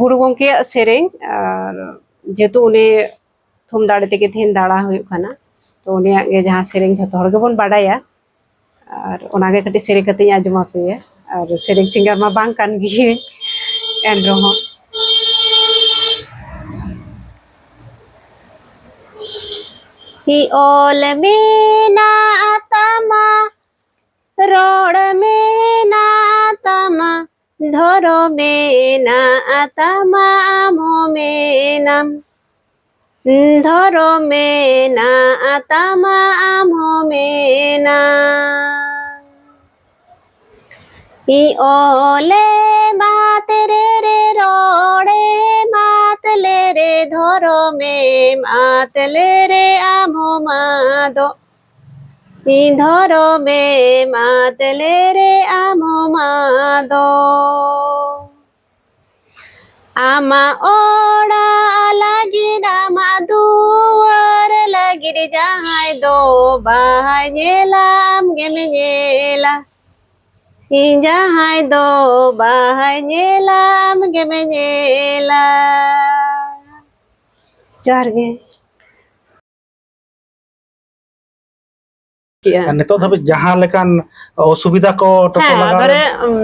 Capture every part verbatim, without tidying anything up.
ᱜᱩᱨᱩ ᱜᱚᱢᱠᱮᱭᱟᱜ ᱥᱮᱨᱮᱧ, ᱟᱨ ᱡᱮᱦᱮᱛᱩ ᱩᱱᱤ ᱛᱷᱩᱢ ᱫᱟᱲᱮ ᱛᱮᱜᱮ ᱛᱮᱦᱮᱧ ᱫᱟᱬᱟ ᱦᱩᱭᱩᱜ ᱠᱟᱱᱟ, ᱛᱚ ᱩᱱᱤᱭᱟᱜ ᱜᱮ ᱡᱟᱦᱟᱸ ᱥᱮᱨᱮᱧ ᱡᱷᱚᱛᱚ ᱦᱚᱲ ᱜᱮᱵᱚᱱ ᱵᱟᱰᱟᱭᱟ, ᱟᱨ ᱚᱱᱟᱜᱮ ᱠᱟᱹᱴᱤᱡ ᱥᱮᱨᱮᱧ ᱠᱟᱛᱮᱧ ᱟᱸᱡᱚᱢ ᱟᱯᱮᱭᱟ᱾ ᱟᱨ ᱥᱮᱨᱮᱧ ᱥᱤᱝᱜᱟᱨ ᱢᱟ ᱵᱟᱝ ᱠᱟᱱ ᱜᱤᱭᱟᱹᱧ, ᱮᱱ ᱨᱮᱦᱚᱸ᱾ ᱚᱞ ᱢᱮᱱᱟᱜ ᱛᱟᱢᱟ, ᱨᱚᱲ ᱢᱮᱱᱟᱜ ᱛᱟᱢᱟ, ᱫᱷᱚᱨᱚᱢ ᱢᱮᱱᱟᱜ ᱛᱟᱢᱟ, ᱟᱢ ᱦᱚᱸ ᱢᱮᱱᱟᱢ᱾ ᱫᱷᱚᱨᱚᱢ ᱢᱮᱱᱟᱜ ᱛᱟᱢᱟ, ᱟᱢ ᱦᱚᱸ ᱢᱮᱱᱟᱢ᱾ ᱤᱧ ᱚᱞᱮ ᱢᱟᱛ ᱞᱮᱨᱮ, ᱨᱚᱲᱮ ᱢᱟᱛ ᱞᱮᱨᱮ, ᱫᱷᱚᱨᱚᱢᱮ ᱢᱟᱛ ᱞᱮᱨᱮ, ᱟᱢ ᱦᱚᱸᱢ ᱟᱫᱚᱜ᱾ ᱤᱧ ᱫᱷᱚᱨᱚᱢᱮ ᱢᱟᱛ ᱞᱮᱨᱮ, ᱟᱢ ᱦᱚᱸᱢ ᱟᱫᱚᱜ᱾ ᱟᱢᱟᱜ ᱚᱲᱟᱜ ᱞᱟᱹᱜᱤᱫ, ᱟᱢᱟᱜ ᱫᱩᱣᱟᱹᱨ ᱞᱟᱹᱜᱤᱫ, ᱡᱟᱦᱟᱸᱭ ᱫᱚ ᱵᱟᱭ ᱧᱮᱞᱟ, ᱟᱢ ᱜᱮᱢ ᱧᱮᱞᱟ᱾ ᱤᱧ ᱡᱟᱦᱟᱸᱭ ᱫᱚ ᱵᱟᱭ ᱧᱮᱞᱟ, ᱟᱢ ᱜᱮᱢ ᱧᱮᱞᱟ᱾ ᱡᱚᱦᱟᱨ ᱜᱮ᱾ ᱠᱮᱜᱼᱟ᱾ ᱟᱨ ᱱᱤᱛᱚᱜ ᱫᱷᱟᱹᱵᱤᱡ ᱡᱟᱦᱟᱸ ᱞᱮᱠᱟᱱ ᱚᱥᱩᱵᱤᱫᱷᱟ ᱠᱚ ᱴᱳᱴᱳ ᱦᱮᱸ, ᱞᱟᱜᱟ ᱟᱫᱚ ᱨᱮ, ᱨᱮ, ᱩᱢ,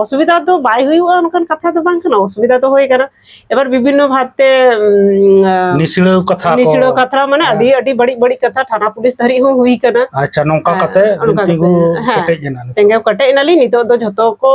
ᱚᱥᱩᱵᱤᱫᱷᱟ ᱫᱚ ᱵᱟᱭ ᱦᱩᱭᱩᱜᱼᱟ, ᱚᱱᱠᱟᱱ ᱠᱟᱛᱷᱟ ᱫᱚ ᱵᱟᱝ ᱠᱟᱱᱟ᱾ ᱚᱥᱩᱵᱤᱫᱷᱟ ᱫᱚ ᱦᱩᱭ ᱠᱟᱱᱟ᱾ ᱮᱵᱟᱨ ᱵᱤᱵᱷᱤᱱᱱᱚ ᱵᱷᱟᱵᱛᱮ, ᱩᱢ, ᱱᱤᱥᱲᱟᱹᱣ ᱠᱟᱛᱷᱟ ᱠᱚ᱾ ᱱᱤᱥᱲᱟᱹᱣ ᱠᱟᱛᱷᱟ, ᱢᱟᱱᱮ, ᱦᱮᱸ᱾ ᱟᱹᱰᱤ, ᱟᱹᱰᱤ ᱵᱟᱹᱲᱤᱡ, ᱵᱟᱹᱲᱤᱡ ᱠᱟᱛᱷᱟ ᱛᱷᱟᱱᱟ ᱯᱩᱞᱤᱥ ᱫᱷᱟᱹᱨᱤᱡ ᱦᱚᱸ ᱦᱩᱭ ᱠᱟᱱᱟ᱾ ᱟᱪᱪᱷᱟ, ᱱᱚᱝᱠᱟ ᱦᱮᱸ, ᱠᱟᱛᱮ ᱚᱱᱠᱟ ᱛᱤᱸᱜᱩ ᱠᱟᱛᱮ, ᱦᱮᱸ, ᱠᱮᱴᱮᱡ ᱮᱱᱟ ᱱᱤᱛᱚᱜ᱾ ᱛᱤᱸᱜᱩ ᱠᱮᱴᱮᱡ ᱮᱱᱟᱞᱤᱧ᱾ ᱱᱤᱛᱚᱜ ᱫᱚ ᱡᱷᱚᱛᱚ ᱠᱚ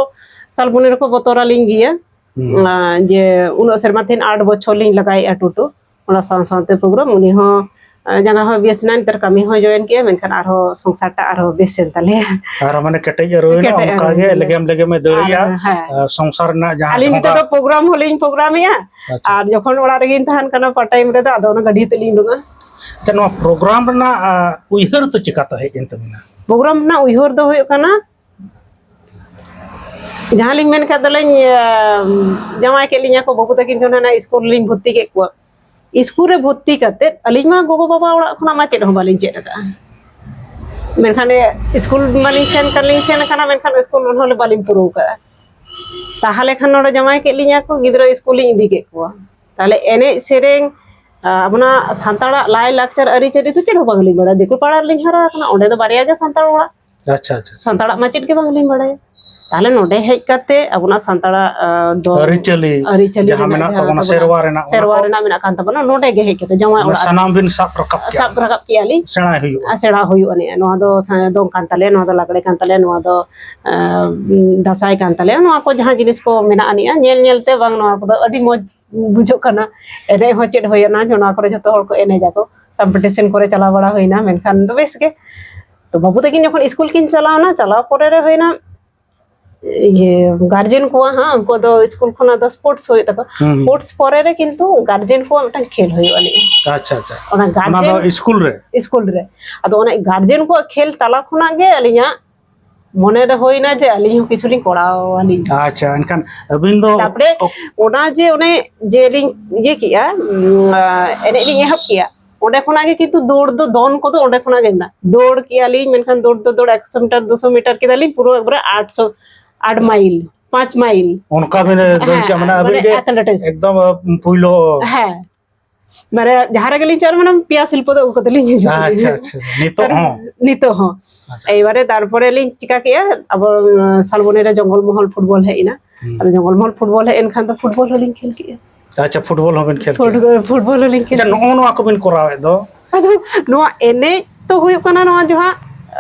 ᱥᱟᱞ ᱵᱩᱱᱤ ᱨᱮᱠᱚ ᱵᱚᱛᱚᱨ ᱟᱹᱞᱤᱧ ᱜᱮᱭᱟ᱾ ᱦᱩᱸ᱾ ᱟᱸ, ᱡᱮ ᱩᱱᱟᱹᱜ ᱥᱮᱨᱢᱟ ᱛᱮᱦᱮᱧ ᱟᱴ ᱵᱚᱪᱷᱚᱨ ᱞᱤᱧ ᱞᱟᱜᱟᱭᱮᱫᱼᱟ ᱴᱳᱴᱳ, ᱚᱱᱟ ᱥᱟᱶ ᱥᱟᱶᱛᱮ ᱯᱨᱳᱜᱨᱟᱢ, ᱩᱱᱤ ᱦᱚᱸ, ᱟᱸ, ᱡᱟᱸᱜᱟ ᱦᱚᱸ ᱵᱮᱥ ᱮᱱᱟ, ᱱᱮᱛᱟᱨ ᱠᱟᱹᱢᱤ ᱦᱚᱸ ᱡᱚᱭᱮᱱ ᱠᱮᱜᱼᱟ, ᱢᱮᱱᱠᱷᱟᱱ ᱟᱨᱦᱚᱸ ᱥᱚᱝᱥᱟᱨ ᱴᱟᱜ ᱟᱨᱦᱚᱸ ᱵᱮᱥ ᱮᱱ ᱛᱟᱞᱮᱭᱟ᱾ ᱟᱨ ᱢᱟᱱᱮ ᱠᱮᱴᱮᱡ ᱟᱹᱨᱩᱭᱮᱱᱟ, ᱠᱮᱴᱮᱡ ᱚᱱᱠᱟ ᱜᱮ ᱟᱹᱨᱩᱭᱮᱱᱟ᱾ ᱞᱮᱜᱮᱢ ᱞᱮᱜᱮᱢᱮ ᱫᱟᱹᱲᱮᱜᱼᱟ᱾ ᱟᱨ, ᱦᱮᱸ᱾ ᱟᱨ ᱥᱚᱝᱥᱟᱨ ᱨᱮᱱᱟᱜ ᱡᱟᱦᱟᱸ ᱟᱹᱞᱤᱧ ᱱᱤᱛᱚᱜ ᱰᱷᱚᱸᱜᱟ᱾ ᱫᱚ ᱯᱨᱳᱜᱨᱟᱢ ᱦᱚᱸᱞᱤᱧ ᱯᱨᱳᱜᱨᱟᱢᱮᱜᱼᱟ, ᱟᱪᱪᱷᱟ᱾ ᱟᱨ ᱡᱚᱠᱷᱚᱱ ᱚᱲᱟᱜ ᱨᱮᱜᱮᱧ ᱛᱟᱦᱮᱱ ᱠᱟᱱᱟ ᱯᱟᱨᱴ ᱴᱟᱭᱤᱢ ᱨᱮᱫᱚ, ᱟᱫᱚ ᱚᱱᱟ ᱜᱟᱹᱰᱤ ᱛᱮᱞᱤᱧ ᱩᱰᱩᱝᱟ᱾ ᱟᱪᱪᱷᱟ, ᱱᱚᱣᱟ ᱯᱨᱳᱜᱨᱟᱢ ᱨᱮᱱᱟᱜ, ᱟᱸ, ᱩᱭᱦᱟᱹᱨ ᱫᱚ ᱪᱤᱠᱟᱛᱮ ᱦᱮᱡ ᱮᱱ ᱛᱟᱵᱤᱱᱟ? ᱯᱨᱳᱜᱨᱟᱢ ᱨᱮᱱᱟᱜ ᱩᱭᱦᱟᱹᱨ ᱫᱚ ᱦᱩᱭᱩᱜ ᱠᱟᱱᱟ, ᱡᱟᱦᱟᱸ ᱞᱤᱧ ᱢᱮᱱ ᱠᱷᱟᱡ ᱫᱚᱞᱤᱧ, ᱟᱸ, ᱡᱟᱶᱟᱭ ᱠᱮᱫ ᱞᱤᱧᱟ ᱠᱚ, ᱵᱟᱹᱵᱩ ᱛᱟᱹᱠᱤᱱ ᱡᱚᱠᱷᱚᱱ ᱦᱟᱱᱟ ᱥᱠᱩᱞ ᱨᱮᱞᱤᱧ ᱵᱷᱚᱨᱛᱤ ᱠᱮᱫ ᱠᱚᱣᱟ, ᱥᱠᱩᱞ ᱨᱮ ᱵᱷᱚᱨᱛᱤ ᱠᱟᱛᱮᱫ ᱟᱹᱞᱤᱧ ᱢᱟ ᱜᱚᱜᱚ-ᱵᱟᱵᱟ ᱚᱲᱟᱜ ᱠᱷᱚᱱᱟᱜ ᱢᱟ ᱪᱮᱫ ᱦᱚᱸ ᱵᱟᱹᱞᱤᱧ ᱪᱮᱫ ᱟᱠᱟᱫᱼᱟ᱾ ᱢᱮᱱᱠᱷᱟᱱ ᱮ, ᱥᱠᱩᱞ ᱢᱟᱞᱤᱧ ᱥᱮᱱ ᱠᱟᱱ, ᱞᱤᱧ ᱥᱮᱱ ᱟᱠᱟᱱᱟ, ᱢᱮᱱᱠᱷᱟᱱ ᱥᱠᱩᱞ ᱦᱚᱸ ᱵᱟᱹᱞᱤᱧ ᱯᱩᱨᱟᱹᱣ ᱠᱟᱜᱼᱟ᱾ ᱛᱟᱦᱚᱞᱮ ᱠᱷᱟᱱ ᱱᱚᱰᱮ ᱡᱟᱶᱟᱭ ᱠᱮᱫ ᱞᱤᱧᱟ ᱠᱚ, ᱜᱤᱫᱽᱨᱟᱹ ᱤᱥᱠᱩᱞ ᱞᱤᱧ ᱤᱫᱤ ᱠᱮᱫ ᱠᱚᱣᱟ᱾ ᱛᱟᱦᱚᱞᱮ ᱮᱱᱮᱡ ᱥᱮᱨᱮᱧ, ᱟᱵᱚᱱᱟᱜ ᱥᱟᱱᱛᱟᱲᱟᱜ ᱞᱟᱭ ᱞᱟᱠᱪᱟᱨ ᱟᱹᱨᱤᱪᱟᱹᱞᱤ ᱫᱚ ᱪᱮᱫ ᱦᱚᱸ ᱵᱟᱝᱞᱤᱧ ᱵᱟᱲᱟᱭᱟ᱾ ᱫᱤᱠᱩ ᱯᱟᱲᱟ ᱨᱮᱞᱤᱧ ᱦᱟᱨᱟ ᱟᱠᱟᱱᱟ, ᱚᱸᱰᱮ ᱫᱚ ᱵᱟᱨᱭᱟ ᱜᱮ ᱥᱟᱱᱛᱟᱲ ᱚᱲᱟᱜ᱾ ᱟᱪᱪᱷᱟ, ᱟᱪᱪᱷᱟ, ᱟᱪᱪᱷᱟ᱾ ᱥᱟᱱᱛᱟᱲᱟᱜ ᱢᱟ ᱪᱮᱫ ᱜᱮ ᱵᱟᱝᱞᱤᱧ ᱵᱟᱲᱟᱭᱟ᱾ ᱛᱟᱦᱚᱞᱮ ᱱᱚᱰᱮ ᱦᱮᱡ ᱠᱟᱛᱮ ᱟᱵᱚᱱᱟᱜ ᱥᱟᱱᱛᱟᱲᱟᱜ, ᱟᱸ, ᱫᱚ ᱟᱹᱨᱤᱪᱟᱹᱞᱤ ᱟᱹᱨᱤᱪᱟᱹᱞᱤ ᱡᱟᱦᱟᱸ ᱨᱮᱱᱟᱜ ᱢᱮᱱᱟᱜ ᱡᱟᱦᱟᱸ ᱛᱟᱵᱚᱱᱟ, ᱛᱟᱵᱚᱱᱟ, ᱥᱮᱨᱣᱟ ᱨᱮᱱᱟᱜ, ᱚᱱᱟ ᱥᱮᱨᱣᱟ ᱠᱚ ᱨᱮᱱᱟᱜ ᱢᱮᱱᱟᱜ ᱠᱟᱱ ᱛᱟᱵᱚᱱᱟ, ᱱᱚᱰᱮ ᱜᱮ ᱦᱮᱡ ᱠᱟᱛᱮ ᱡᱟᱶᱟᱭ ᱚᱱᱟ ᱚᱲᱟᱜ ᱨᱮ ᱥᱟᱱᱟᱢ ᱵᱤᱱ ᱥᱟᱵ ᱨᱟᱠᱟᱵ ᱠᱮᱜᱼᱟ᱾ ᱥᱟᱵ ᱨᱟᱠᱟᱵ ᱠᱮᱜᱼᱟ ᱞᱤᱧ᱾ ᱥᱮᱬᱟᱭ ᱦᱩᱭᱩᱜᱼᱟ᱾ ᱟᱨ ᱥᱮᱬᱟ ᱦᱩᱭᱩᱜᱼᱟ ᱱᱤᱭᱟᱹ᱾ ᱱᱚᱣᱟ ᱫᱚ ᱥᱟ-, ᱫᱚᱝ ᱠᱟᱱ ᱛᱟᱞᱮᱭᱟ, ᱱᱚᱣᱟ ᱫᱚ, ᱟᱸ, ᱫᱟᱸᱥᱟᱭ ᱠᱟᱱ ᱛᱟᱞᱮᱭᱟ, ᱱᱚᱣᱟ ᱠᱚ ᱡᱟᱦᱟᱸ ᱡᱤᱱᱤᱥ ᱠᱚ ᱢᱮᱱᱟᱜᱼᱟ ᱱᱤᱭᱟᱹ, ᱧᱮᱞ ᱧᱮᱞ ᱛᱮ ᱵᱟᱝ ᱱᱚᱣᱟ ᱠᱚᱫᱚ ᱟᱹᱰᱤ ᱢᱚᱡᱽ ᱵᱩᱡᱷᱟᱹᱜ ᱠᱟᱱᱟ᱾ ᱮᱱᱮᱡ ᱦᱚᱸ ᱪᱮᱫ ᱦᱩᱭᱮᱱᱟ, ᱱᱚᱣᱟ ᱠᱚᱨᱮ ᱡᱷᱚᱛᱚ ᱦᱚᱲ ᱠᱚ ᱮᱱᱮᱡ ᱟᱠᱚ, ᱠᱚᱢᱯᱤᱴᱤᱥᱚᱱ ᱠᱚᱨᱮ ᱪᱟᱞᱟᱣ ᱵᱟᱲᱟ ᱦᱩᱭᱱᱟ, ᱢᱮᱱᱠᱷᱟᱱ ᱫᱚ ᱵᱮᱥ ᱜᱮ᱾ ᱛᱚ ᱵᱟᱹᱵᱩ ᱛᱟᱹᱠᱤᱱ ᱡᱚᱠᱷᱚᱱ ᱤᱥᱠᱩᱞ ᱠᱤᱱ ᱪᱟᱞᱟᱣᱱᱟ, ᱪᱟᱞᱟᱣ ᱯᱚᱨᱮ ᱨᱮ ᱦᱩᱭᱱᱟ, ᱤᱭᱟᱹ, ᱜᱟᱨᱡᱮᱱ ᱠᱚᱣᱟᱜ, ᱦᱟᱸ, ᱩᱱᱠᱩ ᱫᱚ ᱤᱥᱠᱩᱞ ᱠᱷᱚᱱᱟᱜ ᱫᱚ ᱥᱯᱳᱨᱴᱥ ᱦᱩᱭᱩᱜ ᱛᱟᱠᱚ᱾ ᱦᱩᱸ᱾ ᱥᱯᱳᱨᱴᱥ ᱯᱚᱨᱮ ᱨᱮ ᱠᱤᱱᱛᱩ ᱜᱟᱨᱡᱮᱱ ᱠᱚᱣᱟᱜ ᱢᱤᱫᱴᱟᱝ ᱠᱷᱮᱞ ᱦᱩᱭᱩᱜᱼᱟ ᱞᱟᱹᱭᱟ᱾ ᱟᱪᱪᱷᱟ, ᱟᱪᱪᱷᱟ᱾ ᱚᱱᱟ ᱚᱱᱟ ᱫᱚ ᱜᱟᱨᱡᱮᱱ ᱤᱥᱠᱩᱞ ᱨᱮ? ᱤᱥᱠᱩᱞ ᱨᱮ᱾ ᱟᱫᱚ ᱚᱱᱟ ᱜᱟᱨᱡᱮᱱ ᱠᱚᱣᱟᱜ ᱠᱷᱮᱞ ᱛᱟᱞᱟ ᱠᱷᱚᱱᱟᱜ ᱜᱮ ᱟᱹᱞᱤᱧᱟᱜ ᱢᱚᱱᱮ ᱨᱮ ᱦᱩᱭᱱᱟ ᱡᱮ ᱟᱹᱞᱤᱧ ᱦᱚᱸ ᱠᱤᱪᱷᱩ ᱞᱤᱧ ᱠᱚᱨᱟᱣ ᱟᱹᱞᱤᱧ᱾ ᱟᱪᱪᱷᱟ, ᱮᱱᱠᱷᱟᱱ ᱟᱹᱵᱤᱱ ᱫᱚ ᱛᱟᱯᱚᱨᱮ ᱚᱱᱟ ᱡᱮ ᱚᱱᱮ ᱡᱮ ᱞᱤᱧ ᱤᱭᱟᱹ ᱠᱮᱜᱼᱟ, ᱩᱸ, ᱮᱱᱮᱡ ᱞᱤᱧ ᱮᱦᱚᱵ ᱠᱮᱜᱼᱟ, ᱚᱸᱰᱮ ᱠᱷᱚᱱᱟᱜ ᱜᱮ ᱠᱤᱱᱛᱩ ᱫᱟᱹᱲ ᱫᱚ, ᱫᱚᱱ ᱠᱚᱫᱚ ᱚᱸᱰᱮ ᱠᱷᱚᱱᱟᱜ ᱜᱮ ᱢᱮᱱᱟᱜᱼᱟ᱾ ᱫᱟᱹᱲ ᱠᱮᱜᱼᱟ ᱞᱤᱧ, ᱢᱮᱱᱠᱷᱟᱱ ᱫᱟᱹᱲ ᱫᱚ ᱫᱟᱹᱲ ᱮᱠᱥᱚ ᱢᱤᱴᱟᱨ, ᱫᱩᱥᱚ ᱢᱤᱴᱟᱨ ᱠᱮᱫᱟ ᱞᱤᱧ, ᱯᱩᱨᱟᱹ ᱮᱠᱵᱟᱨᱮ ᱟᱴᱥᱚ, ᱟᱴ ᱢᱟᱭᱤᱞ, ᱯᱟᱸᱪ ᱢᱟᱭᱤᱞ᱾ ᱚᱱᱠᱟ ᱵᱤᱱ ᱫᱟᱹᱲ ᱦᱮᱸ, ᱠᱮᱜᱼᱟ, ᱢᱟᱱᱮ ᱟᱹᱵᱤᱱ ᱢᱟᱱᱮ ᱜᱮ ᱮᱛᱷᱞᱮᱴᱤᱠᱥ᱾ ᱮᱠᱫᱚᱢ ᱯᱩᱭᱞᱩ᱾ ᱦᱮᱸ, ᱢᱟᱱᱮ ᱡᱟᱦᱟᱸ ᱨᱮᱜᱮ ᱞᱤᱧ ᱪᱟᱞᱟᱜᱼᱟ, ᱢᱟᱱᱮ ᱯᱮᱭᱟ ᱥᱤᱨᱯᱟᱹ ᱫᱚ ᱟᱹᱜᱩ ᱠᱟᱛᱮ ᱞᱤᱧ ᱦᱤᱡᱩᱜᱼᱟ᱾ ᱟᱪᱪᱷᱟ, ᱟᱪᱪᱷᱟ, ᱱᱤᱛᱚᱜ ᱦᱚᱸ? ᱱᱤᱛᱚᱜ ᱦᱚᱸ᱾ ᱟᱪᱪᱷᱟ᱾ ᱮᱭᱵᱟᱨᱮ ᱛᱟᱨᱯᱚᱨᱮ ᱞᱤᱧ ᱪᱤᱠᱟ ᱠᱮᱜᱼᱟ, ᱟᱵᱚ, ᱩᱸ, ᱥᱟᱞᱵᱚᱱᱤ ᱨᱮ ᱡᱚᱝᱜᱚᱞ ᱢᱚᱦᱚᱞ ᱯᱷᱩᱴᱵᱚᱞ ᱦᱮᱡ ᱮᱱᱟ᱾ ᱦᱩᱸ᱾ ᱟᱫᱚ ᱡᱚᱝᱜᱚᱞ ᱢᱚᱦᱚᱞ ᱯᱷᱩᱴᱵᱚᱞ ᱦᱮᱡ ᱮᱱ ᱠᱷᱟᱱ ᱫᱚ ᱯᱷᱩᱴᱵᱚᱞ ᱦᱚᱸᱞᱤᱧ ᱠᱷᱮᱞ ᱠᱮᱜᱼᱟ᱾ ᱟᱪᱪᱷᱟ, ᱯᱷᱩᱴᱵᱚᱞ ᱦᱚᱸᱵᱤᱱ ᱠᱷᱮᱞ ᱠᱮᱜᱼᱟ᱾ ᱯᱷᱩᱴᱵᱚᱞ, ᱯᱷᱩᱴᱵᱚᱞ ᱦᱚᱸᱞᱤᱧ ᱠᱷᱮᱞ ᱟᱪᱪᱷᱟ, ᱠᱮᱜᱼᱟ᱾ ᱱᱚᱜᱼᱚ ᱱᱚᱣᱟ ᱠᱚᱵᱤᱱ ᱠᱚᱨᱟᱣᱮᱫ ᱫᱚ? ᱟᱫᱚ ᱱᱚᱣᱟ ᱮᱱᱮᱡ ᱛᱚ ᱦᱩᱭᱩᱜ ᱠᱟᱱᱟ ᱱᱚᱣᱟ ᱡᱟᱦᱟᱸ,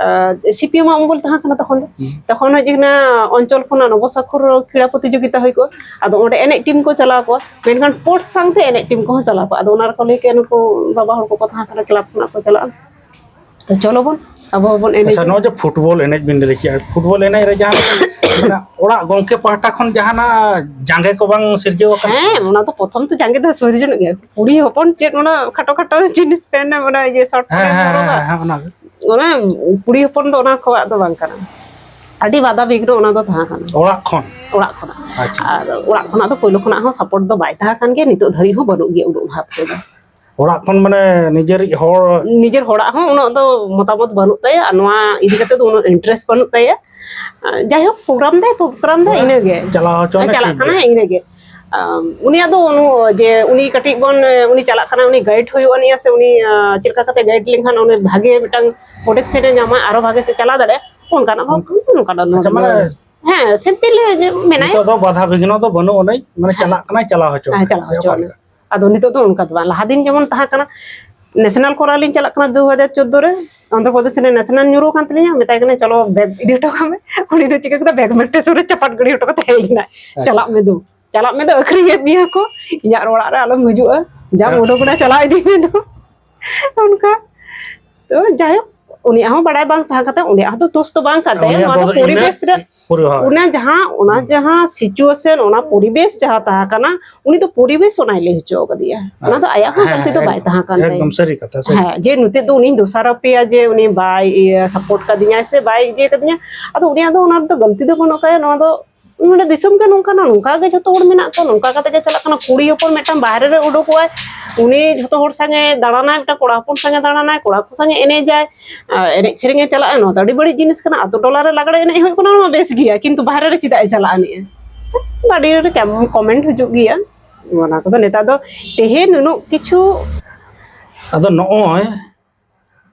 ᱟᱸ, ᱥᱤᱯᱤᱭᱟᱢᱟ ᱚᱢᱵᱚᱞ ᱛᱟᱦᱮᱸ ᱠᱟᱱᱟ ᱛᱚᱠᱷᱚᱱ ᱫᱚ᱾ ᱦᱩᱸ᱾ ᱛᱚᱠᱷᱚᱱ ᱦᱚᱸ ᱡᱮ ᱚᱱᱟ ᱚᱧᱪᱚᱞ ᱠᱷᱚᱱᱟᱜ ᱱᱚᱵᱚ ᱥᱟᱠᱷᱚᱨ ᱠᱷᱮᱞᱟ ᱯᱨᱚᱛᱤᱡᱳᱜᱤᱛᱟ ᱦᱩᱭ ᱠᱚᱜᱼᱟ᱾ ᱟᱫᱚ ᱚᱸᱰᱮ ᱮᱱᱮᱡ ᱴᱤᱢ ᱠᱚ ᱪᱟᱞᱟᱣ ᱠᱚᱜᱼᱟ᱾ ᱢᱮᱱᱠᱷᱟᱱ ᱥᱯᱳᱨᱴᱥ ᱥᱟᱶᱛᱮ ᱮᱱᱮᱡ ᱴᱤᱢ ᱠᱚᱦᱚᱸ ᱪᱟᱞᱟᱣ ᱠᱚᱜᱼᱟ᱾ ᱟᱫᱚ ᱚᱱᱟ ᱨᱮᱠᱚ ᱞᱟᱹᱭ ᱠᱮᱜᱼᱟ, ᱱᱩᱠᱩ ᱵᱟᱵᱟ ᱦᱚᱲ ᱠᱚᱠᱚ ᱛᱟᱦᱮᱸ ᱠᱟᱱᱟ, ᱠᱞᱟᱵᱽ ᱠᱷᱚᱱᱟᱜ ᱠᱚ ᱪᱟᱞᱟᱜᱼᱟ᱾ ᱛᱚ ᱪᱚᱞᱚ ᱵᱚᱱ, ᱟᱵᱚ ᱦᱚᱸᱵᱚᱱ ᱮᱱᱮᱡᱟ᱾ ᱟᱪᱪᱷᱟ, ᱱᱚᱜᱼᱚᱭ ᱡᱮ ᱯᱷᱩᱴᱵᱚᱞ ᱮᱱᱮᱡ ᱵᱤᱱ ᱞᱟᱹᱭ ᱠᱮᱜᱼᱟ, ᱯᱷᱩᱴᱵᱚᱞ ᱮᱱᱮᱡ ᱨᱮ ᱡᱟᱦᱟᱸ ᱞᱮᱠᱟ, ᱢᱟᱱᱮ, ᱚᱲᱟᱜ ᱜᱚᱝᱠᱮ ᱯᱟᱦᱴᱟ ᱠᱷᱚᱱ ᱡᱟᱦᱟᱱᱟᱜ ᱡᱟᱸᱜᱮ ᱠᱚ ᱵᱟᱝ ᱥᱤᱨᱡᱟᱹᱣ ᱟᱠᱟᱱᱟ? ᱦᱮᱸ, ᱚᱱᱟ ᱫᱚ ᱯᱨᱚᱛᱷᱚᱢ ᱛᱮ ᱡᱟᱸᱜᱮ ᱫᱚ ᱥᱤᱨᱡᱚᱱᱚᱜ ᱜᱮᱭᱟ᱾ ᱠᱩᱲᱤ ᱦᱚᱯᱚᱱ ᱪᱮᱫ ᱚᱱᱟ ᱠᱷᱟᱴᱚ ᱠᱷᱟᱴᱚ ᱡᱤᱱᱤᱥ ᱯᱮᱱᱴ ᱮᱢ, ᱚᱱᱟ ᱤᱭᱟᱹ ᱥᱚᱨᱴ ᱦᱮᱸ, ᱯᱮᱱᱴ ᱮᱢ ᱦᱮᱸ, ᱦᱚᱨᱚᱜᱟ? ᱦᱮᱸ, ᱦᱮᱸ, ᱚᱱᱟ ᱜᱮ᱾ ᱚᱱᱟ ᱠᱩᱲᱤ ᱦᱚᱯᱚᱱ ᱫᱚ ᱚᱱᱟ ᱠᱚᱣᱟᱜ ᱫᱚ ᱵᱟᱝ ᱠᱟᱱᱟ᱾ ᱟᱹᱰᱤ ᱵᱟᱫᱷᱟ ᱵᱤᱜᱷᱱᱚ ᱚᱱᱟ ᱫᱚ ᱛᱟᱦᱮᱸ ᱠᱟᱱᱟ᱾ ᱚᱲᱟᱜ ᱠᱷᱚᱱ? ᱚᱲᱟᱜ ᱠᱷᱚᱱᱟᱜ᱾ ᱟᱪᱪᱷᱟ᱾ ᱟᱨ ᱚᱲᱟᱜ ᱠᱷᱚᱱᱟᱜ ᱫᱚ ᱯᱳᱭᱞᱳ ᱠᱷᱚᱱᱟᱜ ᱦᱚᱸ ᱥᱟᱯᱳᱨᱴ ᱫᱚ ᱵᱟᱭ ᱛᱟᱦᱮᱸ ᱠᱟᱱ ᱜᱮᱭᱟ, ᱱᱤᱛᱚᱜ ᱫᱷᱟᱹᱨᱤᱡ ᱦᱚᱸ ᱵᱟᱹᱱᱩᱜ ᱜᱮᱭᱟ ᱩᱱᱟᱹᱜ ᱵᱷᱟᱵᱽ ᱛᱮᱫᱚ᱾ ᱚᱲᱟᱜ ᱠᱷᱚᱱ ᱢᱟᱱᱮ ᱱᱤᱡᱮᱨᱤᱡ ᱦᱚᱲ ᱱᱤᱡᱮᱨ ᱦᱚᱲᱟᱜ ᱦᱚᱸ ᱩᱱᱟᱹᱜ ᱫᱚ ᱢᱚᱛᱟᱢᱚᱛ ᱵᱟᱹᱱᱩᱜ ᱛᱟᱭᱟ, ᱟᱨ ᱱᱚᱣᱟ ᱤᱫᱤ ᱠᱟᱛᱮ ᱫᱚ ᱩᱱᱟᱹᱜ ᱤᱱᱴᱟᱨᱮᱥᱴ ᱵᱟᱹᱱᱩᱜ ᱛᱟᱭᱟ᱾ ᱡᱟᱭᱦᱳᱠ, ᱯᱨᱳᱜᱨᱟᱢ ᱫᱟᱭ, ᱯᱨᱳᱜᱨᱟᱢ ᱫᱟᱭ, ᱤᱱᱟᱹᱜᱮ᱾ ᱪᱟᱞᱟᱣ ᱦᱚᱪᱚ ᱦᱮᱸ, ᱪᱟᱞᱟᱜ ᱠᱟᱱᱟᱭ, ᱤᱱᱟᱹᱜᱮ᱾ ᱟᱢ, ᱩᱱᱤᱭᱟᱜ ᱫᱚ ᱩᱱᱩ-, ᱡᱮ ᱩᱱᱤ ᱠᱟᱹᱴᱤᱡ ᱵᱚᱱ, ᱩᱱᱤ ᱪᱟᱞᱟᱜ ᱠᱟᱱᱟᱭ, ᱩᱱᱤ ᱜᱟᱭᱤᱰ ᱦᱩᱭᱩᱜᱼᱟ ᱱᱤᱭᱟᱹ ᱥᱮ ᱩᱱᱤ, ᱟᱸ, ᱪᱮᱫ ᱞᱮᱠᱟ ᱠᱟᱛᱮ ᱜᱟᱭᱤᱰ ᱞᱮᱱᱠᱷᱟᱱ ᱩᱱᱤ ᱵᱷᱟᱜᱮ ᱢᱤᱫᱴᱟᱝ ᱯᱨᱚᱴᱮᱠᱥᱮᱱ ᱮ ᱧᱟᱢᱟ, ᱟᱨᱚ ᱵᱷᱟᱜᱮ ᱥᱮᱫ ᱪᱟᱞᱟᱣ ᱫᱟᱲᱮᱭᱟᱜᱼᱟ, ᱚᱱᱠᱟᱱᱟᱜ ᱵᱷᱟᱵᱽ ᱚᱱᱠᱟ᱾ ᱱᱚᱝᱠᱟᱱᱟᱜ ᱟᱪᱪᱷᱟ, ᱱᱚᱣᱟ ᱢᱟᱱᱮ ᱫᱚ᱾ ᱦᱮᱸ, ᱥᱤᱢᱯᱤᱞ ᱢᱮᱱᱟᱭᱟ᱾ ᱱᱤᱛᱚᱜ ᱫᱚ ᱵᱟᱫᱷᱟ ᱵᱤᱜᱷᱱᱚ ᱫᱚ ᱵᱟᱹᱱᱩᱜ ᱟᱹᱱᱤᱡ, ᱢᱟᱱᱮ ᱦᱮᱸ᱾ ᱪᱟᱞᱟᱜ ᱠᱟᱱᱟᱭ, ᱪᱟᱞᱟᱣ ᱦᱚᱪᱚ ᱦᱮᱸ, ᱟᱠᱟᱱᱟᱭ, ᱪᱟᱞᱟᱣ ᱥᱮ ᱦᱚᱪᱚ ᱚᱠᱟ ᱟᱹᱱᱤᱡ᱾ ᱞᱮᱠᱟ? ᱟᱫᱚ ᱱᱤᱛᱚᱜ ᱫᱚ ᱚᱱᱠᱟ ᱫᱚ ᱵᱟᱝ, ᱞᱟᱦᱟ ᱫᱤᱱ ᱡᱮᱢᱚᱱ ᱛᱟᱦᱮᱸ ᱠᱟᱱᱟ, ᱱᱮᱥᱱᱟᱞ ᱠᱚᱨᱟᱣ ᱞᱤᱧ ᱪᱟᱞᱟᱜ ᱠᱟᱱᱟ ᱫᱩ ᱦᱟᱡᱟᱨ ᱪᱳᱫᱽᱫᱳ ᱨᱮ, ᱚᱱᱫᱷᱨᱚ ᱯᱨᱚᱫᱮᱥ ᱨᱮ ᱱᱮᱥᱱᱟᱞ ᱧᱩᱨᱩ ᱠᱟᱱ ᱛᱟᱹᱞᱤᱧᱟ, ᱢᱮᱛᱟᱭ ᱠᱟᱱᱟ, "ᱪᱚᱞᱚ ᱵᱮᱜᱽ ᱤᱫᱤ ᱦᱚᱴᱚ ᱠᱟᱜ ᱢᱮ", ᱩᱱᱤ ᱫᱚ ᱪᱤᱠᱟᱹ ᱠᱮᱫᱟ, ᱵᱮᱜᱽ ᱢᱤᱫᱴᱮᱱ ᱥᱩᱨ ᱨᱮ ᱪᱟᱯᱟᱫ ᱜᱤᱰᱤ ᱦᱚᱴᱚ ᱠᱟᱛᱮ ᱦᱮᱡ ᱮᱱᱟᱭ, ᱟᱪᱪᱷᱟ᱾ "ᱪᱟᱞᱟᱜ ᱢᱮ ᱫᱩ, ᱪᱟᱞᱟᱜ ᱢᱮ ᱫᱩ, ᱟᱹᱠᱷᱨᱤᱧᱮᱫ ᱢᱮᱭᱟ ᱠᱚ, ᱤᱧᱟᱹᱜ ᱚᱲᱟᱜ ᱨᱮ ᱟᱞᱚᱢ ᱦᱤᱡᱩᱜᱼᱟ, ᱡᱟᱢ ᱦᱮᱸ᱾ ᱩᱰᱩᱠ ᱮᱱᱟ, ᱪᱟᱞᱟᱣ ᱤᱫᱤ ᱢᱮ ᱫᱩ", ᱚᱱᱠᱟ᱾ ᱛᱚ ᱡᱟᱭᱦᱳᱠ, ᱩᱱᱤᱭᱟᱜ ᱦᱚᱸ ᱵᱟᱲᱟᱭ ᱵᱟᱝ ᱛᱟᱦᱮᱸ ᱠᱟᱛᱮ, ᱩᱱᱤᱭᱟᱜ ᱦᱚᱸ ᱫᱚ ᱫᱳᱥ ᱫᱚ ᱵᱟᱝ ᱠᱟᱱ ᱛᱟᱭᱟ, ᱩᱱᱤᱭᱟᱜ ᱱᱚᱣᱟ ᱫᱚ ᱫᱚ ᱤᱱᱟᱹ ᱯᱚᱨᱤᱵᱮᱥ ᱨᱮ, ᱯᱩᱨᱟᱹ, ᱦᱳᱭ᱾ ᱚᱱᱟ ᱡᱟᱦᱟᱸ, ᱚᱱᱟ ᱦᱩᱸ᱾ ᱡᱟᱦᱟᱸ ᱥᱤᱪᱩᱭᱮᱥᱚᱱ, ᱚᱱᱟ ᱯᱚᱨᱤᱵᱮᱥ ᱡᱟᱦᱟᱸ ᱛᱟᱦᱮᱸ ᱠᱟᱱᱟ, ᱩᱱᱤ ᱫᱚ ᱯᱚᱨᱤᱵᱮᱥ ᱚᱱᱟᱭ ᱞᱟᱹᱭ ᱦᱚᱪᱚ ᱠᱟᱫᱮᱭᱟ, ᱚᱱᱟ ᱫᱚ ᱟᱭᱟᱜ ᱦᱚᱸ ᱦᱮᱸ, ᱜᱟᱹᱞᱛᱤ ᱫᱚ ᱵᱟᱭ ᱮᱠᱫᱚᱢ᱾ ᱛᱟᱦᱮᱸ ᱠᱟᱱ ᱛᱟᱭᱟ᱾ ᱮᱠᱫᱚᱢ ᱥᱟᱹᱨᱤ ᱠᱟᱛᱷᱟ, ᱥᱟᱹᱨᱤ ᱦᱮᱸ, ᱠᱟᱛᱷᱟ᱾ ᱡᱮ ᱱᱤᱛᱚᱜ ᱫᱚ ᱩᱱᱤᱧ ᱫᱳᱥᱟᱨᱳᱯᱮᱭᱟ ᱡᱮ ᱩᱱᱤ ᱵᱟᱭ, ᱤᱭᱟᱹ, ᱥᱟᱯᱳᱨᱴ ᱠᱟᱫᱤᱧᱟᱭ ᱥᱮ ᱵᱟᱭ ᱤᱭᱟᱹ ᱠᱟᱫᱤᱧᱟ, ᱟᱫᱚ ᱩᱱᱤᱭᱟᱜ ᱫᱚ ᱚᱱᱟ ᱨᱮᱫᱚ ᱜᱟᱹᱞᱛᱤ ᱫᱚ ᱵᱟᱹᱱᱩᱜ ᱛᱟᱭᱟ᱾ ᱱᱚᱣᱟ ᱫᱚ ᱱᱚᱰᱮ ᱫᱤᱥᱚᱢ ᱜᱮ ᱱᱚᱝᱠᱟᱱᱟ, ᱱᱚᱝᱠᱟ ᱜᱮ ᱡᱷᱚᱛᱚ ᱦᱚᱲ ᱢᱮᱱᱟᱜ ᱠᱚᱣᱟ, ᱱᱚᱝᱠᱟ ᱠᱟᱛᱮ ᱜᱮ ᱪᱟᱞᱟᱜ ᱠᱟᱱᱟ᱾ ᱠᱩᱲᱤ ᱦᱚᱯᱚᱱ ᱢᱤᱫᱴᱟᱝ ᱵᱟᱦᱨᱮ ᱨᱮ ᱩᱰᱩᱠᱚᱜᱼᱟᱭ, ᱩᱱᱤ ᱡᱷᱚᱛᱚ ᱦᱚᱲ ᱥᱟᱝᱜᱮ ᱫᱟᱬᱟᱱᱟᱭ, ᱢᱤᱫᱴᱟᱝ ᱠᱚᱲᱟ ᱦᱚᱯᱚᱱ ᱥᱟᱝᱜᱮ ᱫᱟᱬᱟᱱᱟᱭ, ᱠᱚᱲᱟ ᱠᱚ ᱥᱟᱝᱜᱮ ᱮᱱᱮᱡᱟᱭ, ᱟᱨ ᱮᱱᱮᱡ ᱥᱮᱨᱮᱧ ᱮ ᱪᱟᱞᱟᱜᱼᱟ, ᱱᱚᱣᱟ ᱫᱚ ᱟᱹᱰᱤ ᱵᱟᱹᱲᱤᱡ ᱡᱤᱱᱤᱥ ᱠᱟᱱᱟ᱾ ᱟᱛᱳ ᱴᱚᱞᱟ ᱨᱮ ᱞᱟᱜᱽᱲᱮ ᱮᱱᱮᱡ ᱦᱩᱭᱩᱜ ᱠᱟᱱᱟ, ᱱᱚᱣᱟ ᱵᱮᱥ ᱜᱮᱭᱟ, ᱠᱤᱱᱛᱩ ᱵᱟᱦᱨᱮ ᱨᱮ ᱪᱮᱫᱟᱜ ᱮ ᱪᱟᱞᱟᱜᱼᱟ ᱱᱤᱭᱟᱹ? ᱟᱹᱰᱤ ᱟᱹᱰᱤ ᱠᱚᱢᱮᱱᱴ ᱦᱤᱡᱩᱜ ᱜᱮᱭᱟ᱾ ᱚᱱᱟ ᱠᱚᱫᱚ ᱱᱮᱛᱟᱨ ᱫᱚ ᱛᱮᱦᱮᱧ ᱱᱩᱱᱟᱹᱜ ᱠᱤᱪᱷᱩ ᱟᱫᱚ ᱱᱚᱜᱼᱚᱭ